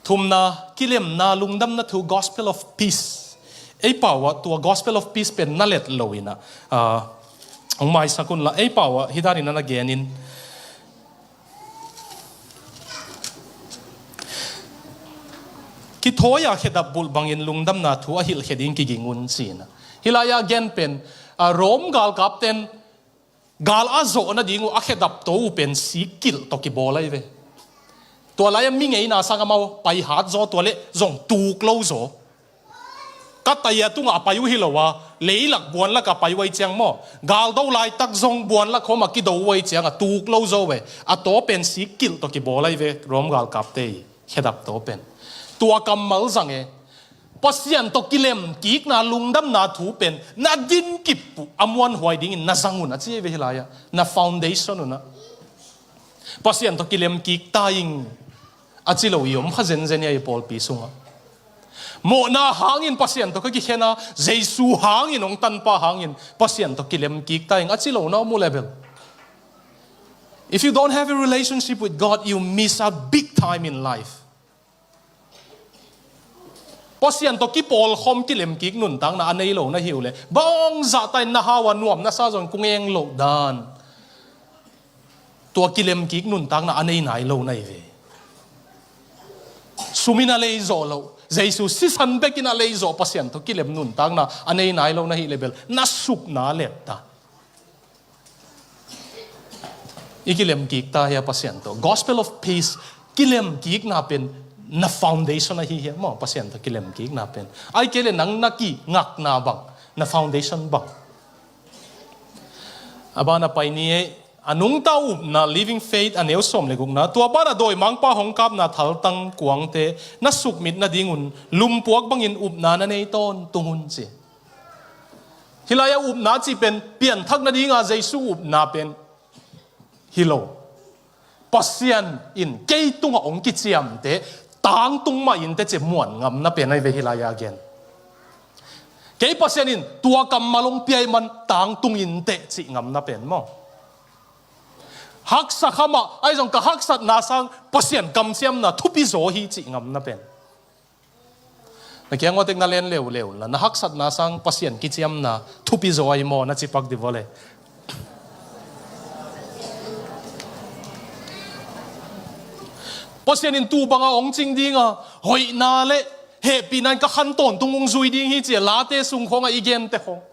Thumna, kilemna, lungdamna thu, gospel of peace. Ei pau ah tua gospel of peace pen na let lo in a, ah, hong maisak un la, ei pau ah hih danin a na genin. Kithawi a khedap bulh bangin lungdamna thu a hilhkhia ding kiging un ci-in a. Hih lai-ah gen pen, ah, Rom galkapten gal a zawh nading uh a khedap to uh pen sik kilh tawh kibawl ahi ve. Tua lai-ah mi ngeina sang amau pai hat zaw, tua leh zong tuk lo zaw. Ka tai a tungah a pai uh hi lo a, leilak buanlak a pai uh ahi ciang maw, galdo laitak zong buanlak khawm a kido uh ahi ciang a tuk lo zaw ve. A taw pen sik kilh tawh kibawl ahi ve Rom galkapte i khedap taw pen. Tua kammal zang e. Pasian tawh kilemkikna lungdamna thu pen na din kip uh a muanhuai dingin na zang un a ci ahi ve hih lai-ah. Na foundation un a. Pasian tawh kilemkik ta ing a ci lo i om kha zenzen hi a i pawlpi sungah. Mawhna hangin Pasian tawh ka kikhen a, Jesu hangin hong tanpa hangin Pasian tawh kilemkik ta ing a ci lo na om uh leh bel. If you don't have a relationship with God, you miss out big time in life. Pasian tawh kipawlkhawm kilemkik nuntakna a nei lo na hi uh leh, bangzah ta in na hau a nuam na sa zong kung eng loh dan. Tua kilemkik nuntakna a nei nai lo na hi ve. Sum in a lei zawh loh, Jesu sisan bekin a lei zawh Pasian tawh kilem nuntakna a nei nai lo na hi leh bel, na supna let ta. I kilemkik ta hi a Pasian tawh. Gospel of peace, kilemkikna pen na foundation ahi hi a maw, Pasian tawh kilemkikna pen. Ai kei leh nang na kingakna bang, na foundation bang. A ban a pai ni ei, a nungta upna, living faith, a neu sawm leh gukna. Tua ban a dawimangpa hong kapna thaltang kuangte na sukmit nadingun lumpuak bangin upna na nei tawntung un ci. Hih lai-ah upna cih pen pianthak nadinga Jesu upna pen hi lo. Pasian in kei tungah hong kiciamte tangtung mah inteh cih muan ngamna pen ahi ve hih lai-ah gen. Kei Pasian in tua kammal hong pia ahih man tangtung inteh cih ngamna pen maw? Haksa kha mah ahi zong ka haksatna sang Pasian kamciamna thupi zaw hi cih ngamna pen. Na kiang uah tek na len leuleu la, na haksatna sang Pasian kiciamna thupi zaw ahi maw na cipak dih vua le. Pasian in tu banga hong cing dinga hoihna le hehpihna in ka khan tawntung hong zui ding hi ci-a Late sung khawngah i gente khawng.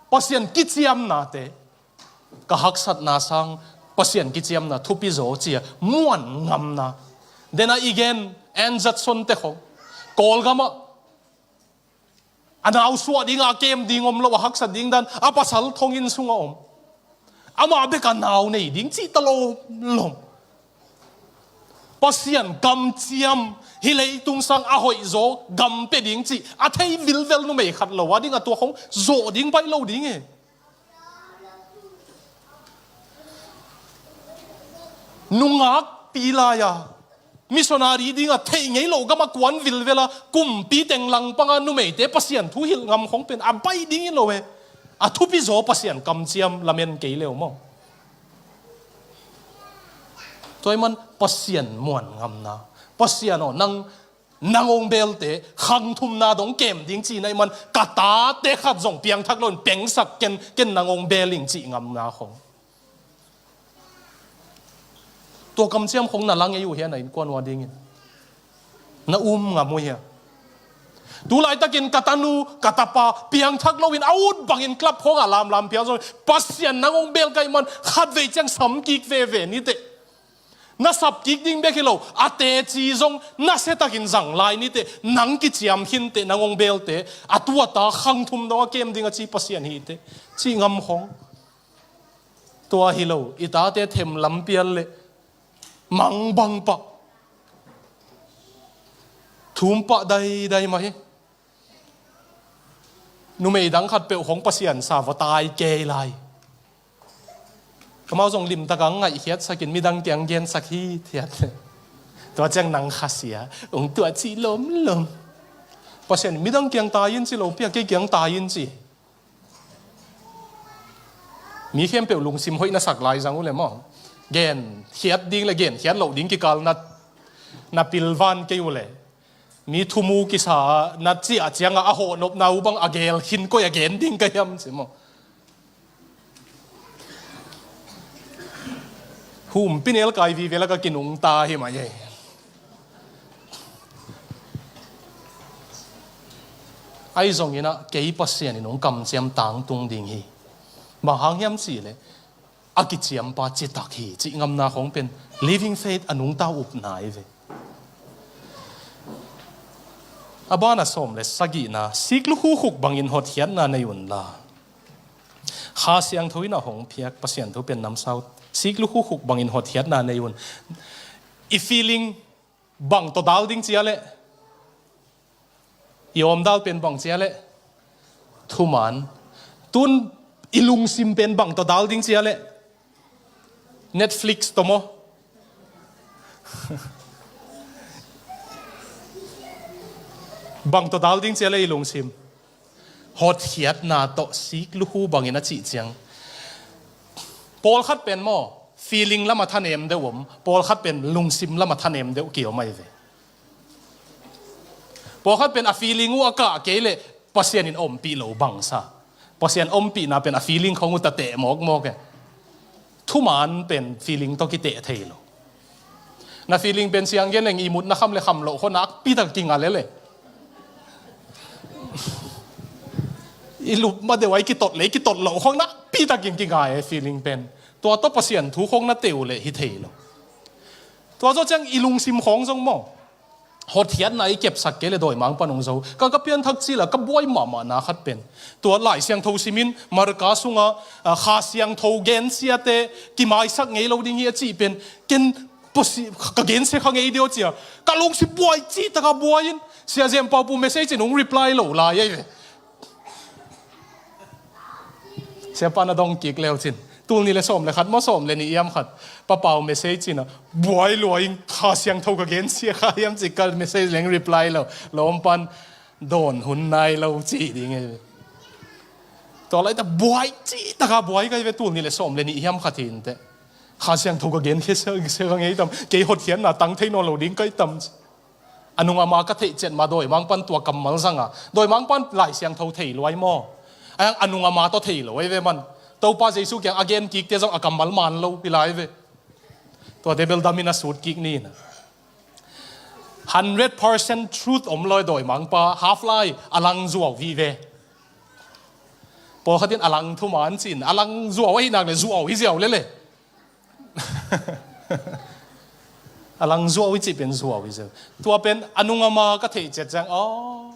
Pasian kiciamnate, ka haksatna sang Pasian kiciamna thupi zaw ci-a muan ngamna. Dena i gen Ann Judson te khong Kawlgamah a nau suah dinga a kem ding om lo, a haksat ding dan a pasal thonginn sunga om. Amah bek a nau nei ding cih ta lawmlawm. Pasian kamciam hi leitung sang a hoihzaw gam pia ding cih a thei vilvel numei khat lo a ding a tua khong zawh ding baih lo ding e. Nungakpi lai-a missionary dinga theih ngei lo gama kuan vilvela kumpi teng langpanga numeite Pasian thu hilh ngam khong pen a baih ding hi lo e. A thupi zaw Pasian kamciam lamen kei leu maw? Tua ahih man Pasian muan ngamna, Pasian aw, nang, nang hong belte khang thumna dong kem ding cihna ahih man ka tate khat zong piangthak loin pengsak ken, ken nang hong bel ing cih ngamna khong. Tua kamciam khong na la ngei uh hia, na innkuan uh a dingin? Na um ngam uh hia? Tu laitakin ka tanu, ka tapa, piangthak loin a ut bangin club khawngah lamlam piang zong, Pasian nang hong bel ka hih man, khatvei ciang sam kik veve ni teh. Na sap kik ding bek hi lo, a teci zong nasiatakin zang lai ni teh, nang kiciam khin teh, nang hong bel teh, a tu a ta khang thum dong a kem ding a ci Pasian hi teh, ci ngam khawng. Tua hi lo, i tate them lampial le mangbang pah, thum pah daidai mah hi. Numei dang khat peuh khawng Pasian sa va tai kei lai. Kamau zong limtak a ngaihkhiatsakin midang kiang gensak hithiat. Tua ciang nang khasia, ung tua ci lomlom. Pasian midang kiang tai in ci lo, pia kei kiang tai in ci. Mi khempeuh lungsim hoih na sak lai zang uh le maw, genkhiat ding le genkhiat loh ding kikal na, na pilvan kei uh le, mi thumu kisa a na ciah ciangah a hawhnopna uh bang a gel khin koi a gen ding ka hiam ci maw. Humpinel kai vive la ka kinungta hi mah ei. Ahi zongin ah kei Pasian in hong kamciam tangtung ding hi. Bang hang hiam cih leh a kiciampa citak hi cih ngamna khawng pen living faith a nungta upna hi ve. A bana sawm le sagihna, sik lukhu khuk bangin hotkhiatna nei unla. Kha Siangtho in a hong phiak Pasian thu pen namsau, sik lukhu khuk bangin hotkhiatna nei un. I feeling bang tawh dal ding cia leh, i awmdal pen bang cia leh, thuman. Tun i lungsim pen bang tawh dal ding cia leh, Netflix tawh maw? Bang tawh dal ding cia leh i lungsim. Hotkhiatna tawh sik lukhu bangin a cih ciang, pawlkhat pen maw, feeling lam a thanem deuh om, pawlkhat pen lungsim lam a thanem deuh kiom ahi ve. Pawlkhat pen a feeling uh a kah kei leh Pasian in ompih lo bangsa. Pasian ompihna pen a feeling khawng uh ta teh mawkmawk e. Thuman pen feeling tawh kiteh thei lo. Na feeling pen siang gen leng i mut na kham le kham loh khawng nakpi tak kinga lel e. I lup ma deuh a i kitot le i kitot loh khawng nakpi takin kinga e feeling pen. Tua tawh Pasian thu khawng na teh uh leh hi thei lo. Tua zawh ciang i lungsim khawng zong maw, hotkhiatna i kepsak kei leh dawimangpa'n hong zo. Ka, ka pianthak cil a ka buai mahmahna khat pen, tua Lai Siangtho simin Marka sunga, a, Kha Siangtho gensiate kimaisak ngei lo ding hi a cih pen, ken posi-, ka gensia kha ngei deuh cia. Ka lungsim buai cih taka buai in, Sia Zem Pau Pu message in hong reply lo lai ahi ve. Siapa na dong kik leu cin. Tul nih le sawm le khat maw, sawm le nih hiam khat. Pa Pau message cin a, buai lua in, Kha Siangtho ka gensia kha hiam ci ka message leng reply lo. Lawmpan dawn hun nai lo ci ding e. Tua laita buai cih taka buai ka hi ve, tul nih le sawm le nih hiam khat hi inteh. Kha Siangtho ka gensia, sia ka ngei tam. Kei hotkhiatna tang thei nawn lo ding ka hi tam. A nung a ma ka theih ciat ma dawimangpa'n tua kammal zanga. Dawimangpa'n Lai Siangtho thei luai maw. A, a nung a ma tawh thei lo ahi ve man. Topa Jesu kiang a gen kikte zong a kammal man lo hi lai ve. Tuate bel damin a sut kik ni na. Hundred percent truth om lo dawimangpa, half lai, a lang zuau hi ve. Pawlkhat in a lang thuman cin, a lang zuau ahi nak le zuau hi ziau lele. A lang zuau i cih pen zuau i ziau. Tua pen a nung a ma ka theih ciat ciang, aw,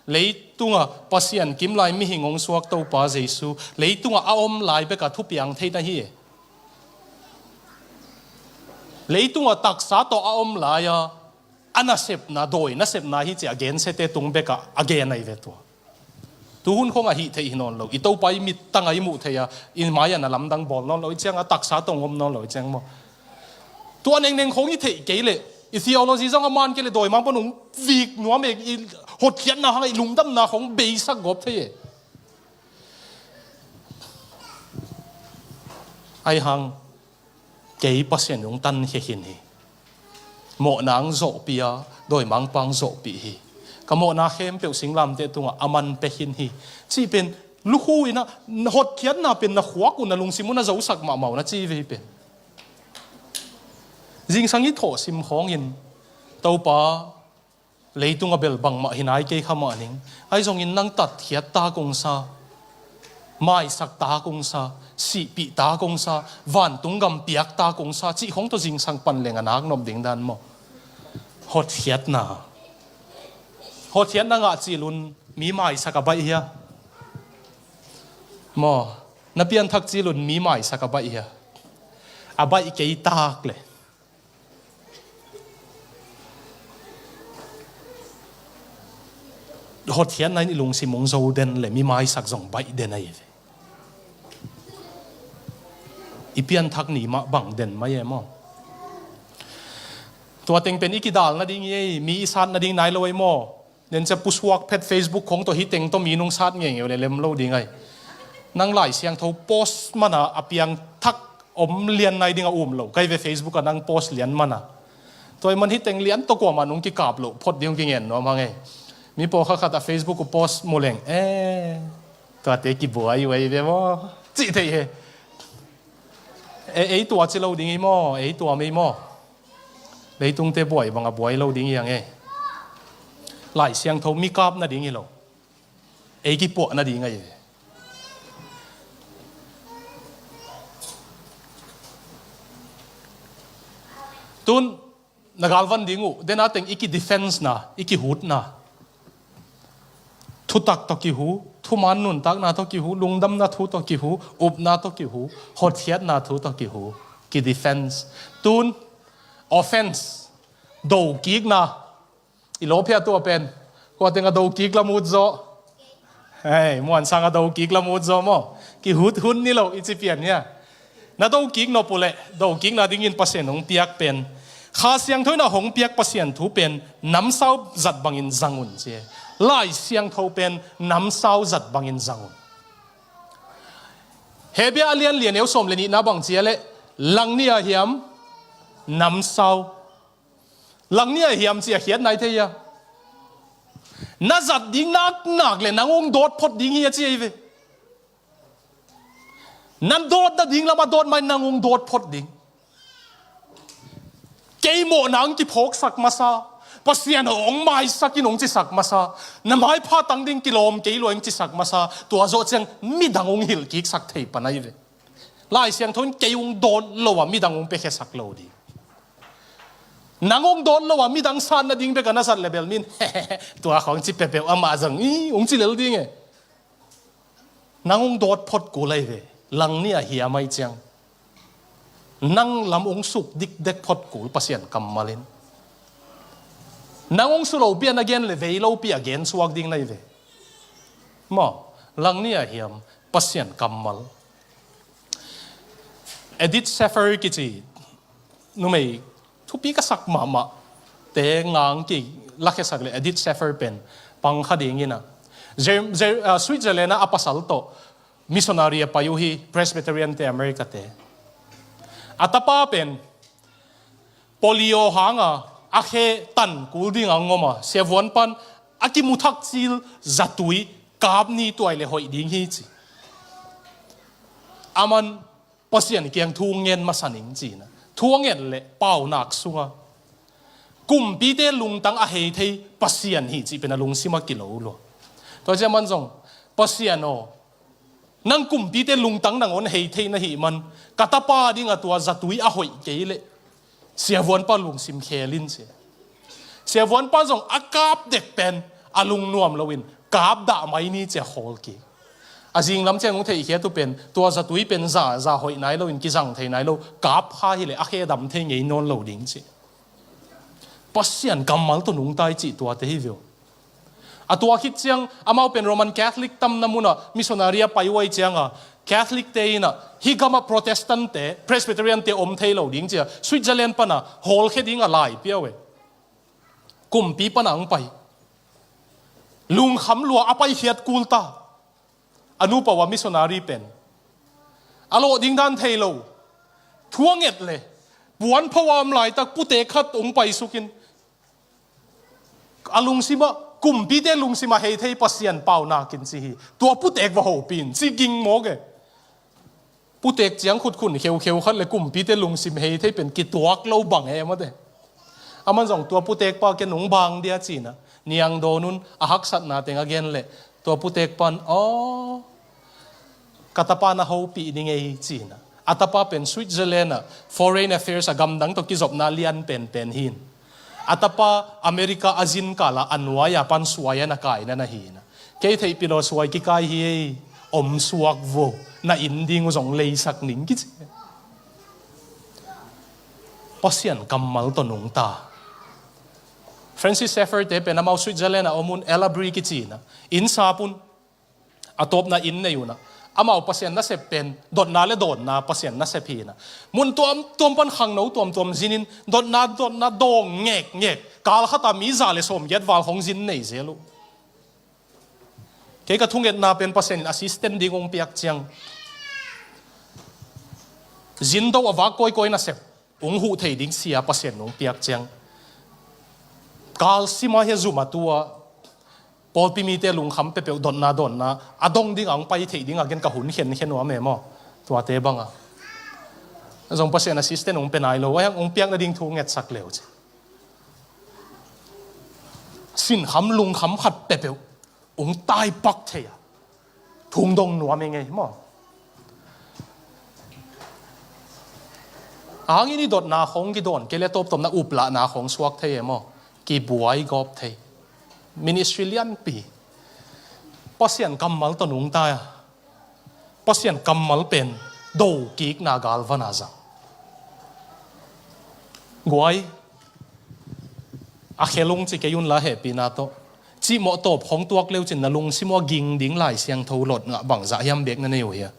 leitungah Pasian kim lai mihing hong suak Topa Jesu, leitungah a om lai bekah thupiang thei na hi e. Leitungah taksa tawh a om lai a, a nasepna, dawi nasepna hi ci a gensiate tung bekah a gen ahi ve tua. Tuhun khawng a hih theih hi nawn lo. I Topa i mittang a i muh theih a, i mai-ah na lamdang bawl nawn lo i ciang a, taksa tawh hong om nawn lo i ciang maw. Tua nengneng khawng i theih kei leh, i theology zong a man kei leh dawimangpa'n hong vik nuam e, i hotkhiatna hang a i lungdamna khawng beisak gawp thei e. Ahi hang, kei Pasian in hong tankhia khin hi. Mawhna hong zawhpih a, dawimangpa hong zawhpih hi. Ka mawhna khempeuh singlamteh tungah a man pia khin hi. Cih pen, lukhu in a, hotkhiatna pen na khuak uh na lungsim uh na zosak mahmah uh na ci vei pen. Zingsang i thawhsim khawngin, Topa, Leitung a bel bangmah hi nai kei kha mah ning. Ahi zongin nang tatkhiat ta kong sa, maisak ta kong sa, sihpih ta kong sa, vantung gam piak ta kong sa cih khong tawh zingsang pan leng a nak nop ding dan maw? Hotkhiatna. Hotkhiatna ngah cilun mi maisak a baih hia? Maw, na pianthak cilun mi maisak a baih hia? A baih kei tak le hotkhiatna in i lungsim hong zo den le mi maisak zong baih den ahi ve. I pianthak ni mah bang den mai e maw? Tua teng pen i kidal nading hi ei, mi i sat nading nai lo ei maw? Nen cia pusuak phet Facebook khong tawh hi teng tawh mi nung sat ngengeu le lem lo ding ai. Nang Lai Siangtho post mana a piangthak om lian nai ding a um lo kai ve, Facebook a nang post lian mana. Tua i man hi teng lian tawh kuamah nung kikap lo phot ding uh kingen nuam hang ei. Mi pawlkhat khat a Facebook uh post mu leng, e, tuate kibuai uh ei ve maw? Cih thei he. E, ei tua ci lo ding ei maw? Ei tua mei maw? Leitungte buai bang a buai lo ding hi ang e. Lai Siangtho mi kap nading hi lo. Ei kipuah nading ahi ve. Tun na galvan ding uh dena teng i kidefense na, i kihutna. Thutak tawh kihu, thuman nuntakna tawh kihu, lungdamna thu tawh kihu, upna tawh kihu, hotkhiatna thu tawh kihu, kidefense. Tun offense, dokikna. I lawphia tua pen kua teng a dokik lam ut zaw? Hei, muansang a dokik lam ut zaw maw? Kihut hun ni lo i ci pian hia? Na dokik nop uh leh dokikna dingin Pasian hong piak pen, Kha Siangtho in a hong piak Pasian thu pen namsau zat bangin zang un ci e. Lai Siangtho pen namsau zat bangin zang un. Hebru a lian li a neu sawm le nihna bang ci a leh, langnih a hiam, namsau. Langnih a hiam ci a khiat nai thei hia? Na zat ding naknak le nang hong dawt phot ding hi a ci ahi ve. Nan dawt nading lam a dawt mai nang hong dawt phot ding. Kei mawhna hong kiphawksak masa, Pasian hong maisak in hong cisak masa, na maipha tang ding kilawm kei lua hong cisak masa, tua zawh ciang midang hong hilh kiksak thei pan ahi ve. Lai Siangtho in kei hong dawt lo a midang hong piakhiasak lo ding. Nang hong dawt lo a midang san nading bek a na zat le bel min tua khawng ci peuhpeuh amah zong i hong ci lel ding e. Nang hong dawt phot kul ahi ve. Langnih a hiam ahi ciang nang lam hong suk dikdek phot kul Pasian kammal in. Nang hong su lopi a na gen le vei lopi a gen suak ding na hi ve. Maw, langnih a hiam Pasian kammal. Edith Schaeffer kici numei thupi ka sak mahmah te ngang ki lakhiasak le Edith Schaeffer pen pang kha ding ina. Jer-, Jer-, ah, Switzerland a a pasal tawh missionary a pai uh hi, Presbyterian te, America te. A tapa pen polio hanga a khe tan kul ding a ngom a, siavuan pan a kimuthak cil zatui kap ni tuai le hoih ding hi ci. Aman Pasian kiang thu ngen masa ning cina. Thu a ngen le paunak sunga kumpite lungtang a hei thei Pasian hi cih pen a lungsim a kilo lua. Tua ciah man zong Pasian aw, nang kumpite lungtang nangawn hei thei na hih man ka tapa ding a tua zatui a hoih kei leh siavuanpa lungsim khel in ci. Siavuanpa zong a kap dek pen a lungnuam loin kap dah mai ni ci a khawl kik. A zinglam ciang hong theihkhiat uh pen tua zatui pen za, za hoih nai loin kizang thei nai lo, kap kha hileh a khe dam thei ngei nawn lo ding ci. Pasian kammal tawh nungta i cih tuate hi veu. A tua khit ciang amau pen Roman Catholic tamna munah missionary a pai uh ahi cianga Catholic te inah hih gamah Protestant te, Presbyterian te om thei lo ding cia Switzerland pana hawlkhia ding a lai pia uh e. Kumpi pana hong pai. Lungkham lua a paikhiat kul ta. A nupa uh a missionary pen a lawh ding dan thei lo. Thu a nget le puan pho a om laitak putek khat hong paisukin a lungsimah, kumpite lungsimah hei thei Pasian paunakin ci hi. Tua putek va hopin ci ging mawk e. Putek ciang khutkhun kheukheu khat le kumpite lungsim hei thei pen kituak lo bang e mate. Aman zong tua putekpa ke nung bang dia cinah niang dawn un, a haksatna teng a gen leh tua putekpan, aw, ka tapa na hopih ding ei cinah. A tapa pen Switzerland ah foreign affairs a gamdang tawh kizopna lian penpen hin. A tapa America a zinkala a nuai-a pan suai a na kaina na hinah. Kei theihpih lo suai kikai hi ei, om suak vo, na inn ding uh zong leisak ning kici. Pasian kammal tawh nungta. Francis Schaeffer te pen amau Switzerland a om un, Ella Bree kicinah inn sap un, a tawpna inn nei unah, amau Pasian nasep pen dotna le dawnna Pasian nasep hinah. Mun tuamtuam pan khangno tuamtuam zinin dotna dotna dawng ngekngek, kal khata mi za le sawmgiat val hong zin nei zel uh. Kei ka thungetna pen Pasian in assistant ding ung piak ciang, zindo a vak kawikawi nasep ung huh thei ding sia Pasian ung piak ciang, kalsima hia zuma tua pawlpi mite lungkham peuhpeuh dotna dawnna a dong ding a ung pai theih ding a gen ka hun khenkhen uh a memaw. Tuate banga zong Pasian assistant ung pe nai lo, a hiang ung piak nading thu ngetsak leu ci. Sinkham lungkham khat peuhpeuh ung taipak thei a, thung dong nuam i ngei maw? A hangin i dotna khong kidawn kei le tawptawpna uplahna khong suak thei e maw? Kibuai gawp thei. Ministry lianpi. Pasian kammal tawh nungta a, Pasian kammal pen dokikna galvana zang. Guai, a khelung ci kei unla hehpihna tawh cihmawh tawp khong tuak leucin na lungsim uh a ging ding Lai Siangtho lot ngah bangzah hiam bek na nei uh hia?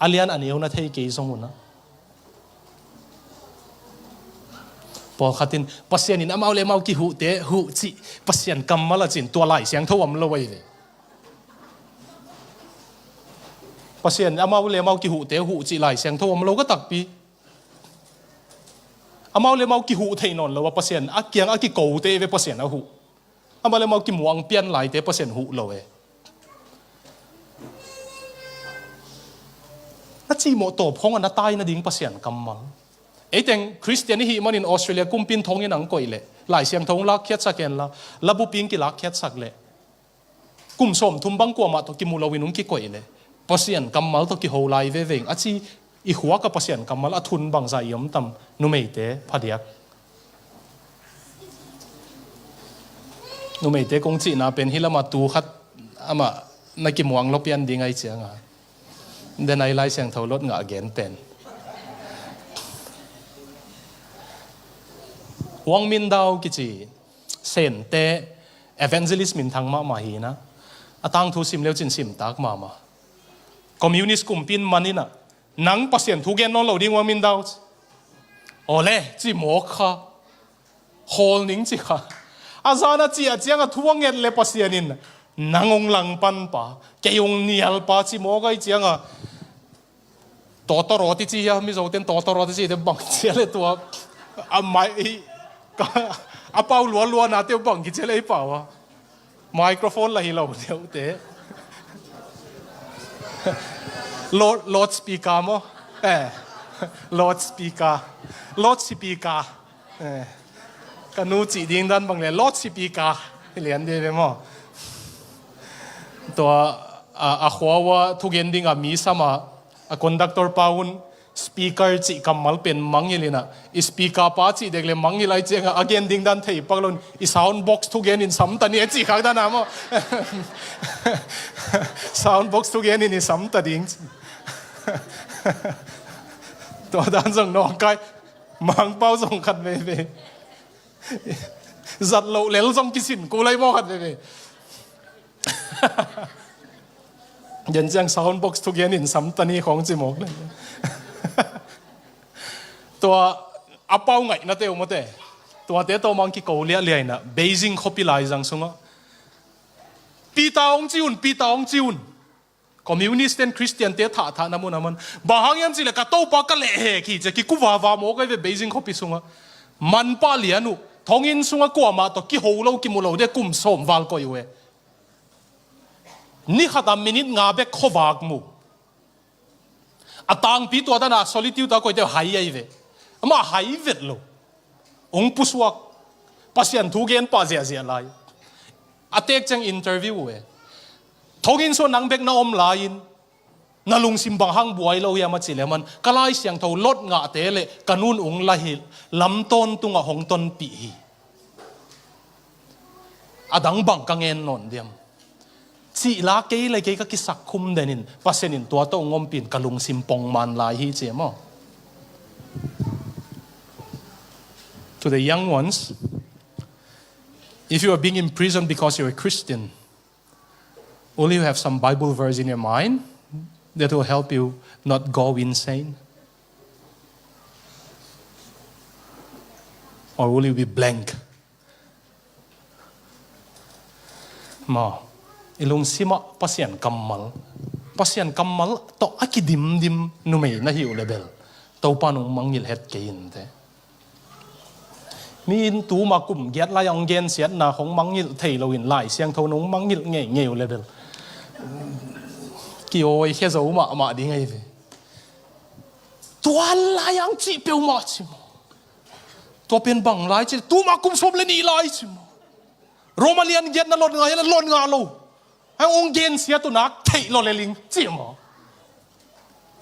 A lian a neu na thei kei zong unah. Pawlkhat in Pasian in amau le amau kihuhte huh cih Pasian kammal a cin tua Lai Siangtho om lo ahi ve. Pasian amau le amau kihuhte huh cih Lai Siangtho om lo ka takpi. Amau le amau kihuh thei nawn lo a Pasian a kiang a kikote ve Pasian a huh. Amau le amau kimuang pian laite Pasian huh lo e. Na cihmawh tawp khong a na tai nading Pasian kammal. Eiteng Khristian i hih manin Australia kumpin thonginn ang koih leh Lai Siangtho hong lakkhiatsak enla, labupi hong kilakkhiatsak leh kum sawmthum bang kuamah tawh kimu loin hong kikoih leh Pasian kammal tawh kiho lai veve ing a ci. I khuak a Pasian kammal a thun bangzah i om tam? Numeite phadiak. Numeite kong cihna pen hi lama tu khat amah na kimuang lo pian ding ai cianga den ai Lai Siangtho lot ngah a gen pen. Wang Mindau kici Sente evangelist minthang mahmah hina, a tangthu sim leucin simtak mahmah. Communist kumpi in man inah, nang Pasian thu gen nawn lo ding Wang Mindau ci. Awle ci mawk kha. Khawl ning ci kha. A zan a ciah cianga thu a nget le Pasian in nang hong langpanpa, kei hong nialpa ci mawk ai cianga. Tawtawrawt i ci hia, Mizoten tawtawrawt i ci te bang cia le tua a mai a pau lualuana te bang kicia le i pau a. Microphone la hi lo deuhte. Lord, Lord speaker maw? Eh, Lord speaker. Lord speaker. Eh, ka nu cih ding dan bang le Lord speaker. Hi lian dih ve maw? Tua a, a khua ua thugen ding a mi sama a conductor pa un speaker cih kammal pen mangngilh inah, i speaker pa cih dek le mangngilh ai cianga a gen ding dan thei pak loin i sound box thugen in samta ni a cih khak dana maw? Sound box thugen in i samta ding ci. Tua dan zong nawngkai Mangpau zong khat veve. Zat loh lel zong kisin kulai maw khat veve. Gen ciang sound box thugen in samta ni khong ci mawk le. Tua a pau ngaihna te umate. Tuate tawh mang kiko liahliah inah Beijing khuapi laizang sungah Peter hong ci un, Peter hong ci un. Communist ten Christian te thahthah na mun a man. Bang hang hiam cih le ka Topa ka leh hek hi ci a kikuvava mawk ai ve Beijing khuapi sungah. Manpah lian uh. Thonginn sungah kuamah tawh kiho lo kimu lo de kum sawm val koih uh e. Ni khatah minute nga bek khuavak mu. A tangpi tua dana solitude a koite hai ai ve. Amah hai vet lo. Ong pusuak. Pasian thu gen pah ziahziah lai. A tek ciang interview uh e. Thonginn sua nang bek na om lai-in na lungsim bang hang buai lo hiam a cih leh aman, ka Lai Siangtho lot ngahte le ka nu'n ong la hi, lam tawntungah hong tonpih hi. A dang bang ka ngen nawn diam? Cih la kei le kei ka kisakkhum den in, Pasian in tua tawh ong ompih in ka lungsim pongman lai hi ci e maw. To the young ones, if you are being imprisoned because you're a Christian, will you have some Bible verse in your mind that will help you not go insane? Or will you be blank? Maw, i lungsimah Pasian kammal, Pasian kammal tawh a kidimdim numei na hi uh le bel, Topa nong mangngilh het kei inteh. Mi in tuma kum giat lai-a ong gensiatna hong mangngilh thei loin Lai Siangtho nong mangngilh ngeingei uh le bel, ki-awi khia zo mahmah ding ahi ve. Tua lai-a ong cih peuhmah ci maw. Tua pen bang lai ci, tuma kum sawm le nih lai ci maw. Roma lian giatna lot ngah hiam, lot ngah lo. Hang ong gensiat uh nak theih lo le ling ci maw.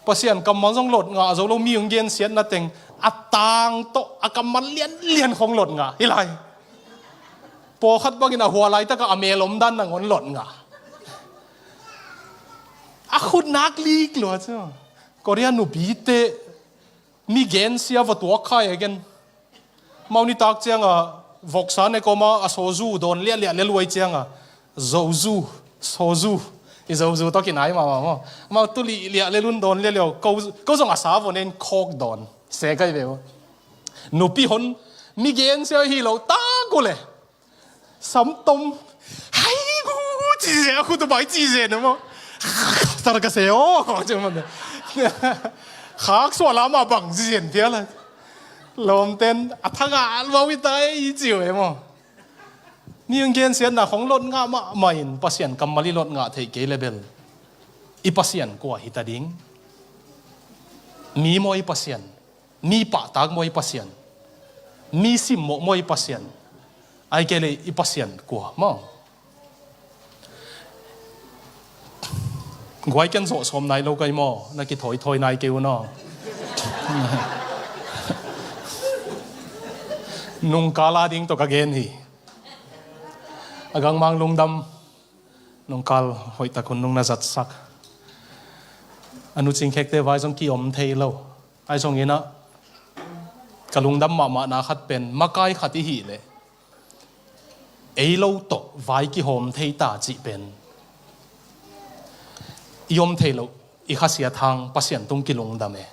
Pasian kammal zong lot ngah zo lo, mi ong gensiatna teng a tang tawh a kammal lianlian khong lot ngah hi lai. Pawlkhat bangin a hua laitakah a mel omdan nangawn lot ngah. A khut nak lik lua ci maw. Korea nupite mi gensia va tuak khai a gen. Mau nitak cianga voksa ne kawma a soju dawn liahliah le luai cianga, zoju, soju, i zoju tawh kinai mahmah maw. Mau tu lihliah le lun dawn liahliah, ko, ko zong a sa vaw nen khawk dawn se kai ve maw. Nupi hon mi gensia hi lo tak uh le. Samtom. Hai gu ci zen, a khut uh bai ci zen uh maw. Tar ka se aw, ci maw. Khak suah lam ah bang ci zen phial a. Lawmten a thangah alvau i tai i ci uh e maw. Mi ong gensiatna khong lot ngah mahmah in Pasian kammal i lot ngah theih kei le bel, i Pasian kua hita ding? Mi maw i Pasian? Mi pahtak maw i Pasian? Mi simmawh maw i Pasian? Ahih kei leh i Pasian kua maw? Guai, ken zawh sawm nai lo kai maw, na kithawithawi nai kei un aw. Nungkal a ding tawh ka gen hi. A gangmang lungdam. Nungkal hoihtak hun nong na zatsak. A Nu Cing Khekte vai zong ki-om thei lo. Ahi zongin ah ka lungdam mahmahna khat pen, makai khat i hih leh ei lo tawh vai kihawm thei ta cih pen, i om thei loh i khasiat hang Pasian tung kilungdam e.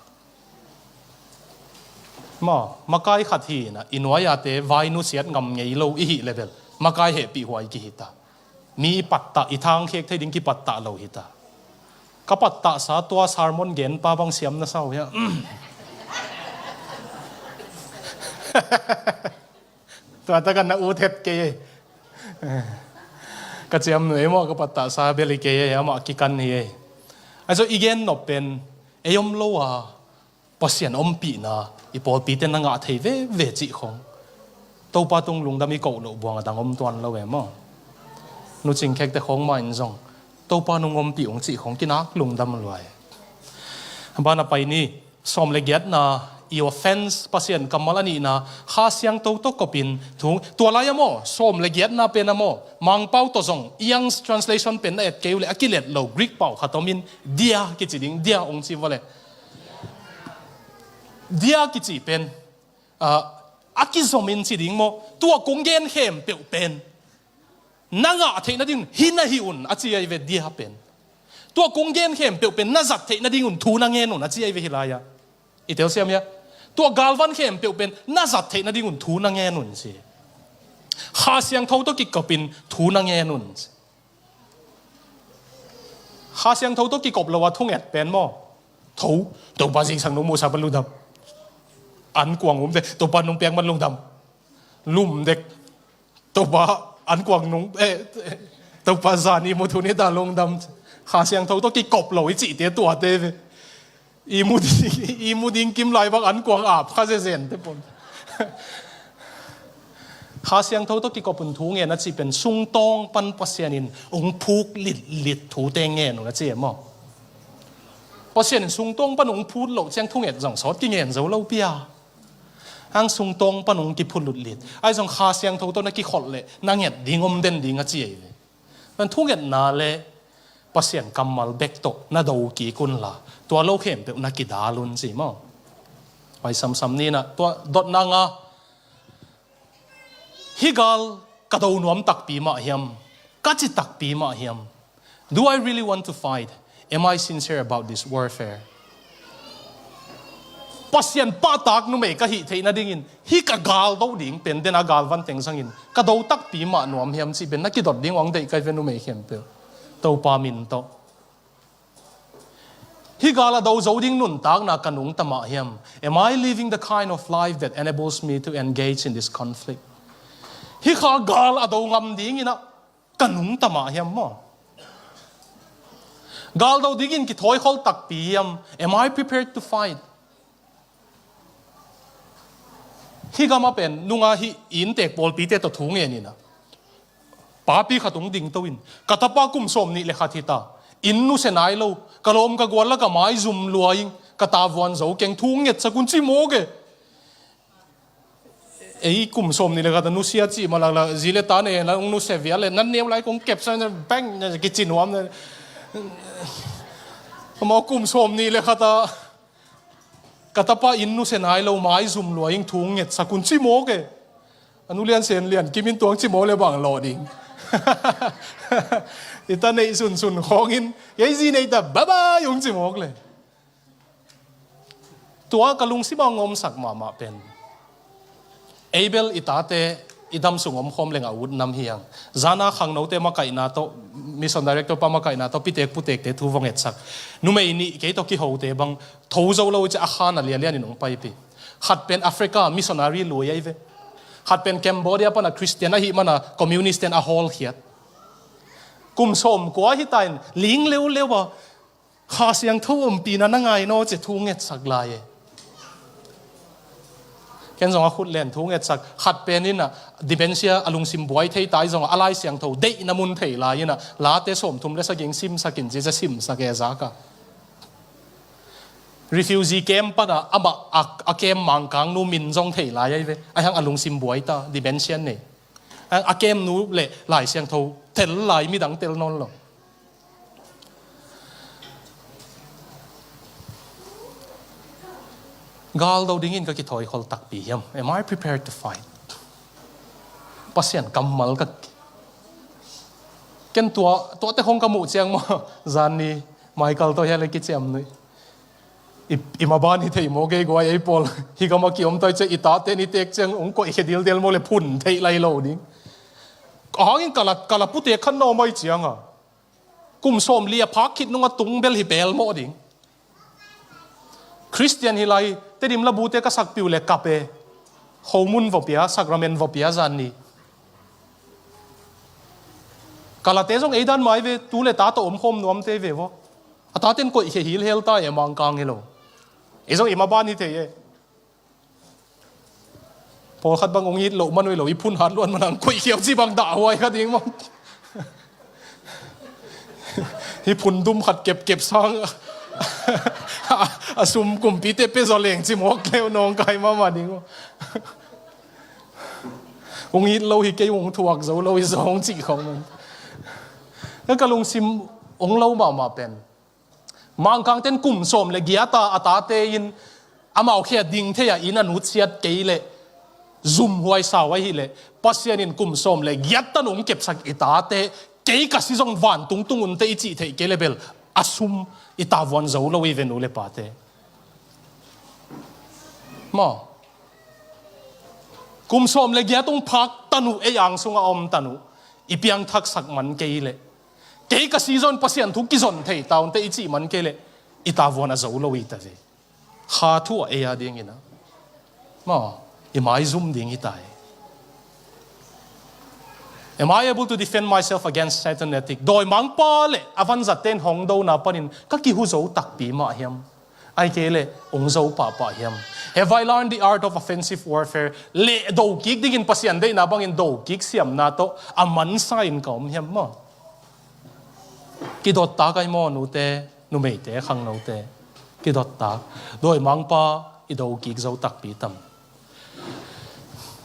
Maw, makai khat hi-in ah i nuai-ate vai nusiat ngam ngei lo i hih le bel, makai hehpihhuai kihi ta. Mi i pattah, i thangkhek thei ding kipattah lo hi ta. Ka pattahsa tua sermon genpa bang siam na sa uh hiam? Tua takah na ut het kei ei. Ka ciamnuih ei maw, ka pattahsa bel hi kei ei, amah kikan hi ei. Ahi zong i gen nop pen ei om lo a Pasian ompihna i pawlpite na ngah thei veve cih khong, Topa tung lungdam i koh loh buang a dang om tuan lo e maw. Nu Cing Khekte khong mah in zong Topa nong ompih ung cih khong kinak lungdam lua e. Banah pai ni. Sawm le giatna, i offense, Pasian kammal a nihna, Kha Siangtho tawh kopin thu, tua lai-a maw, sawm le giatna pen a maw, Mangpau tawh zong, Young's translation pen na et kei uh leh a kilet lo Greek pau khat omin, dia kici ding, dia ong ci vua leh. Dia kici pen, ah, a kizomin ci ding maw, tua kong gen khempeuh pen na ngah theih nading hi na hih un a ci ahi ve, dia pen. Tua kong gen khempeuh pen na zat theih nadingun thu na ngen un a ci ahi ve hih lai-ah. I telsiam hia? Tua galvan khempeuh pen na zat theih nadingun thu na ngen un ci. Kha Siangtho tawh kikopin thu na ngen un ci. Kha Siangtho tawh kikop lo a thunget pen maw? Tho, Topa zingsang nong muhsak man lungdam. Ankuang um dek, Topa nong piak man lungdam. Lum dek, Topa ankuang nong, eh, Topa zan i mu thun hi ta lungdam. Kha Siangtho tawh kikop lo i cihte tuate ve. I mu ding, i mu ding kim lai bang an kuang ap kha zezen te pon. Kha Siangtho tawh kikop un thu ngen a cih pen sungtawng pan Pasian in ung phuk litlit thute ngen un a ci e maw? Pasian in sungtawng pan ung phut loh ciang thunget zong sawt kingen zo lo pia. Ang sungtawng pan ung kiphut lutlit ai zong Kha Siangtho tawh na kikholh leh na nget ding om den ding a ci ei ve. Nan thungetna le Pasian kammal bek tawh na do kik un la, tua lo khempeuh na kidal un ci maw? Vai samsam ni na tua dotna nga, hih gal ka do nuam takpi mah hiam? Ka ci takpi mah hiam? Do I really want to fight? Am I sincere about this warfare? Pasian pahtak numei ka hih theih nadingin hih ka gal do ding pen den a gal van teng zangin ka do takpi mah nuam hiam cih pen na kidot ding ong deih kai ve numei khempeuh. Topa min tawh. Hih gal a do zo ding nuntakna ka nungta mah hiam? Am I living the kind of life that enables me to engage in this conflict? Hih kha gal a do ngam dingin ah ka nungta mah hiam maw? Gal do dingin kithawikhol takpi hiam? Am I prepared to fight? Hih gam a pen nunga hih inntek pawlpite tawh thu ngen in ah, papi khat ung dingto in, ka tapa kum sawm nih le khat hi ta, inn nusia nai lo, ka lawm ka gual lak a maizum lua ing, ka tavuan zo keng, thu ngetsak un ci mawk e. Ei kum sawm nih le khat a nusia cih mah laklak, zi le ta nei hen la ung nusia vial le nan neu lai kong kepsa na bang na kici nuam na. Amau kum sawm nih le khat a ka tapa inn nusia nai lo, maizum lua ing, thu ngetsak un ci mawk e. A nu Lian Sen Lian Kim in tuang ci mawk le bang lawh ding. I ta neih sunsun khawngin kei zi nei ta, bye bye ung ci mawk le. Tua ka lungsim a ngawmsak mahmah pen, ei bel i tate i dam sung omkhawm leng a ut nam hi ang. Zana khangnote makaihna tawh, mission director pa makaihna tawh pitek putekte thu vong etsak. Numei nih kei tawh kihote bang tho zo lo i ci a, khan a lialian in ong paipih. Khat pen Africa missionary lui ahi ve. Khat pen Cambodia pana Christian ahih mana communist ten a hawlkhiat. Kum sawm kua hi ta in ling leuleu a, Kha Siangtho ompihna na ngai naw ci thu ngetsak lai e. Ken zong a khut len thu ngetsak, khat pen in ah dementia, a lungsim buai thei ta i zong a Lai Siangtho deihna mun thei lai in ah late sawmthum le sagih simsak in ci ci a simsak e zak a. Refugee camp pan ah amah a, a camp mangkang nu min zong thei lai ahi ve. Ahi hang a lungsim buai ta, dementia nei. A, a camp nu le Lai Siangtho tel lai midang tel nawn lo. Gal do dingin ka kithawikhol takpi hiam? Am I prepared to fight? Pasian kammal ka, ken tua, tuate hong ka muh ciang maw, zan ni Michael tawh hia le kiciam nuih. I, i maban hi thei maw, gei guai ei pawl. Hi gam a kiom tai ciang i tate ni tek ciang ong koih khe dildel maw le phun theih lai lo ding. A hangin kala, kala putek khan nawm ai ciang a, kum sawm li a phak khit nung a tung bel hi pel mawh ding. Christian hi lai, Tedim labute ka sakpiu le kap e. Khomun vawpia, sakramen vawpia zan ni. Kalate zong ei dan mai ve, tu le ta tawh omkhawm nuamte ve vaw. A taten koih khe hilhel ta e, mangkang hi lo. Ei zong i maban hi thei e. Pawlkhat bang ong it loh man uh hi lo, i phun hat luat man ang koih khiau ci bang dahhuai kha ding maw? Hi phun dum khat kepkep sang a sum kumpite pe zaw leng ci mawk leu nawngkai mahmah ding maw? Ong it lo hi kei, ong thuak zo lo hi zaw ong cih khawng man. Ka, ka lungsim ong lo mahmah pen, mangkangten kum sawm le giat a a tate in amau khe a ding thei a inn a nutsiat kei leh zumhuai sau ahih leh, Pasian in kum sawm le giat tan ong kepsak i tate, kei ka si zong vantung tung unte i cih theih kei le bel a sum i tavuan zo lo i ve nu le pate. Maw? Kum sawm le giat ong phak tan uh, ei ang sungah om tan uh, i piangthaksak man kei leh, kei ka si zong Pasian thu kizon thei ta unte i cih man kei leh, i tavuan a zo lo i ta ve. Kha thu a ei a dingin ah, maw, i maizum ding hi ta hi. Am I able to defend myself against Satan attack? Dawimangpa le a vanzatte'n hong dona panin ka kihu zo takpi mah hiam? Ahih kei leh ong zo pahpah hiam? Have I learned the art of offensive warfare? Leh do kik dingin Pasian deihna bangin do kik siamna tawh a mansa in ka om hiam maw? Kidottak ai maw, nute, numeite, khangnote? Kidottak. Dawimangpa i do kik zo takpi tam?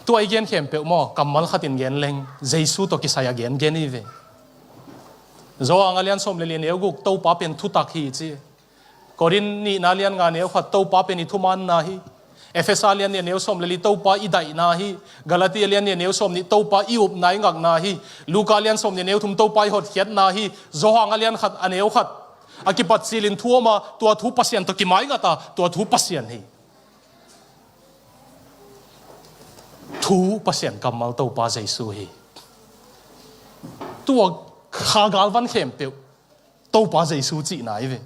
Tua i gen khempeuh maw, kammal khatin gen leng Jesu tawh kisai a gen gen hi ve. Johan a lian sawm le li a neu guk, Topa pen thutak hi ci. Korin nihna lian nga neu khat, Topa pen i thumaanna hi. Efesa lian nih a neu sawm le li, Topa i daihna hi. Galatia lian nih a neu sawm nih, Topa i upna i ngakna hi. Luka lian sawm nih a neu thum, Topa i hotkhiatna hi. Johan a lian khat a neu khat, a kipat cilin thu om a, tua thu Pasian tawh kimaingat a, tua thu Pasian hi. Thu Pasian kammal Topa Jesu hi. Tua kha galvan khempeuh Topa Jesu cihna hi ve.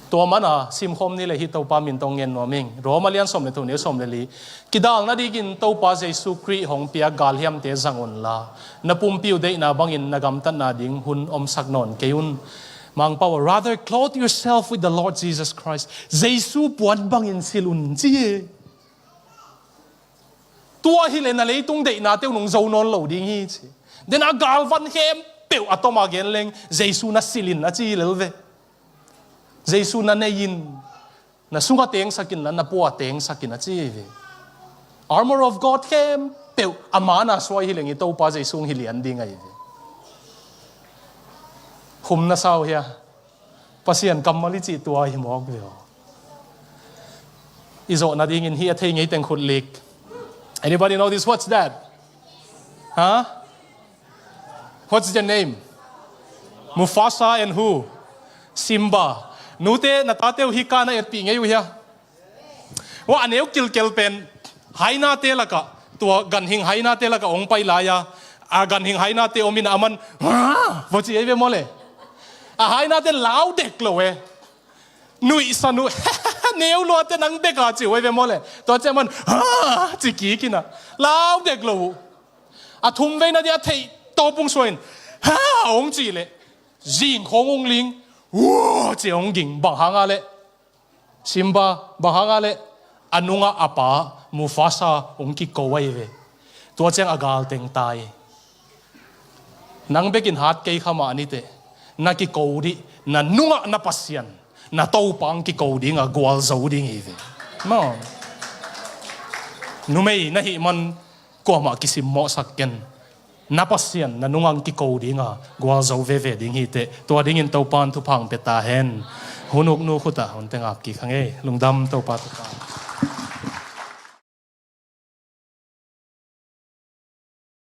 Tua mana simkhawm ni le hi, Topa min tawh ngen nuam ing. Roma lian sawm le thum, neu sawm le li. Kidalna dingin Topa Jesu Khrih hong piak galhiamte zang unla, na pumpi uh deihna bangin na gamtatna ding hun omsak nawn kei un. Mangpau, rather clothe yourself with the Lord Jesus Christ. Jesu puan bangin silh un ci hi. Tua hileh na leitung deihnate uh nung zo nawn lo ding hi ci. Den a galvan khempeuh a toma gen leng Jesu na silh in a ci hi lel ve. Jesu na nei in, na sunga tengsak inla, na pua tengsak in a ci hi ve. Armor of God khempeuh a mana suai hileng i Topa Jesu hong hi lian ding ahi ve. Hum na sau hia? Pasian kammal i cih tua hi mawk ve aw. I zawhna dingin hi a thei ngei teng khut lik. Anybody notice what's that? Huh? What's the name? Mufasa and who? Simba. Nute, na tate uh hi kana etpih ngei uh hia? Wa, a neu kilkel pen, hainate laka, tua ganhing hainate laka ong pai lai a, a ganhing hainate om in a man, "Hah!" vo ci ei ve maw le. A hainate lau dek lo e. Nuihsan uh, "Neu lua te, nang bek a," ci uh ei ve maw le. Tua ci a man, "Hah!" ci kik in a, lau dek lo uh. A thum veina dia theih tawpung suain, "Hah!" ong ci le, zing khong ong ling, "Wah!" ci ong ging, bang hanga le. Simba, bang hanga le, a nunga a pa Mufasa ong kiko ahi ve. Tua ciang a galteng tai. Nang bekin hat kei kha mah ni teh, na kiko dih, na nunga na Pasian, na Topa ong kiko dinga gualzo ding hi ve. Maw. Numei na hih man kuamah kisimmawhsak ken. Na Pasian na nunga ong kiko dinga gualzo veve ding hi teh. Tua dingin Topa in thupha ong pia ta hen. Hun uknu khutah hun teng ap kik hang ei. Lungdam, Topa thupha.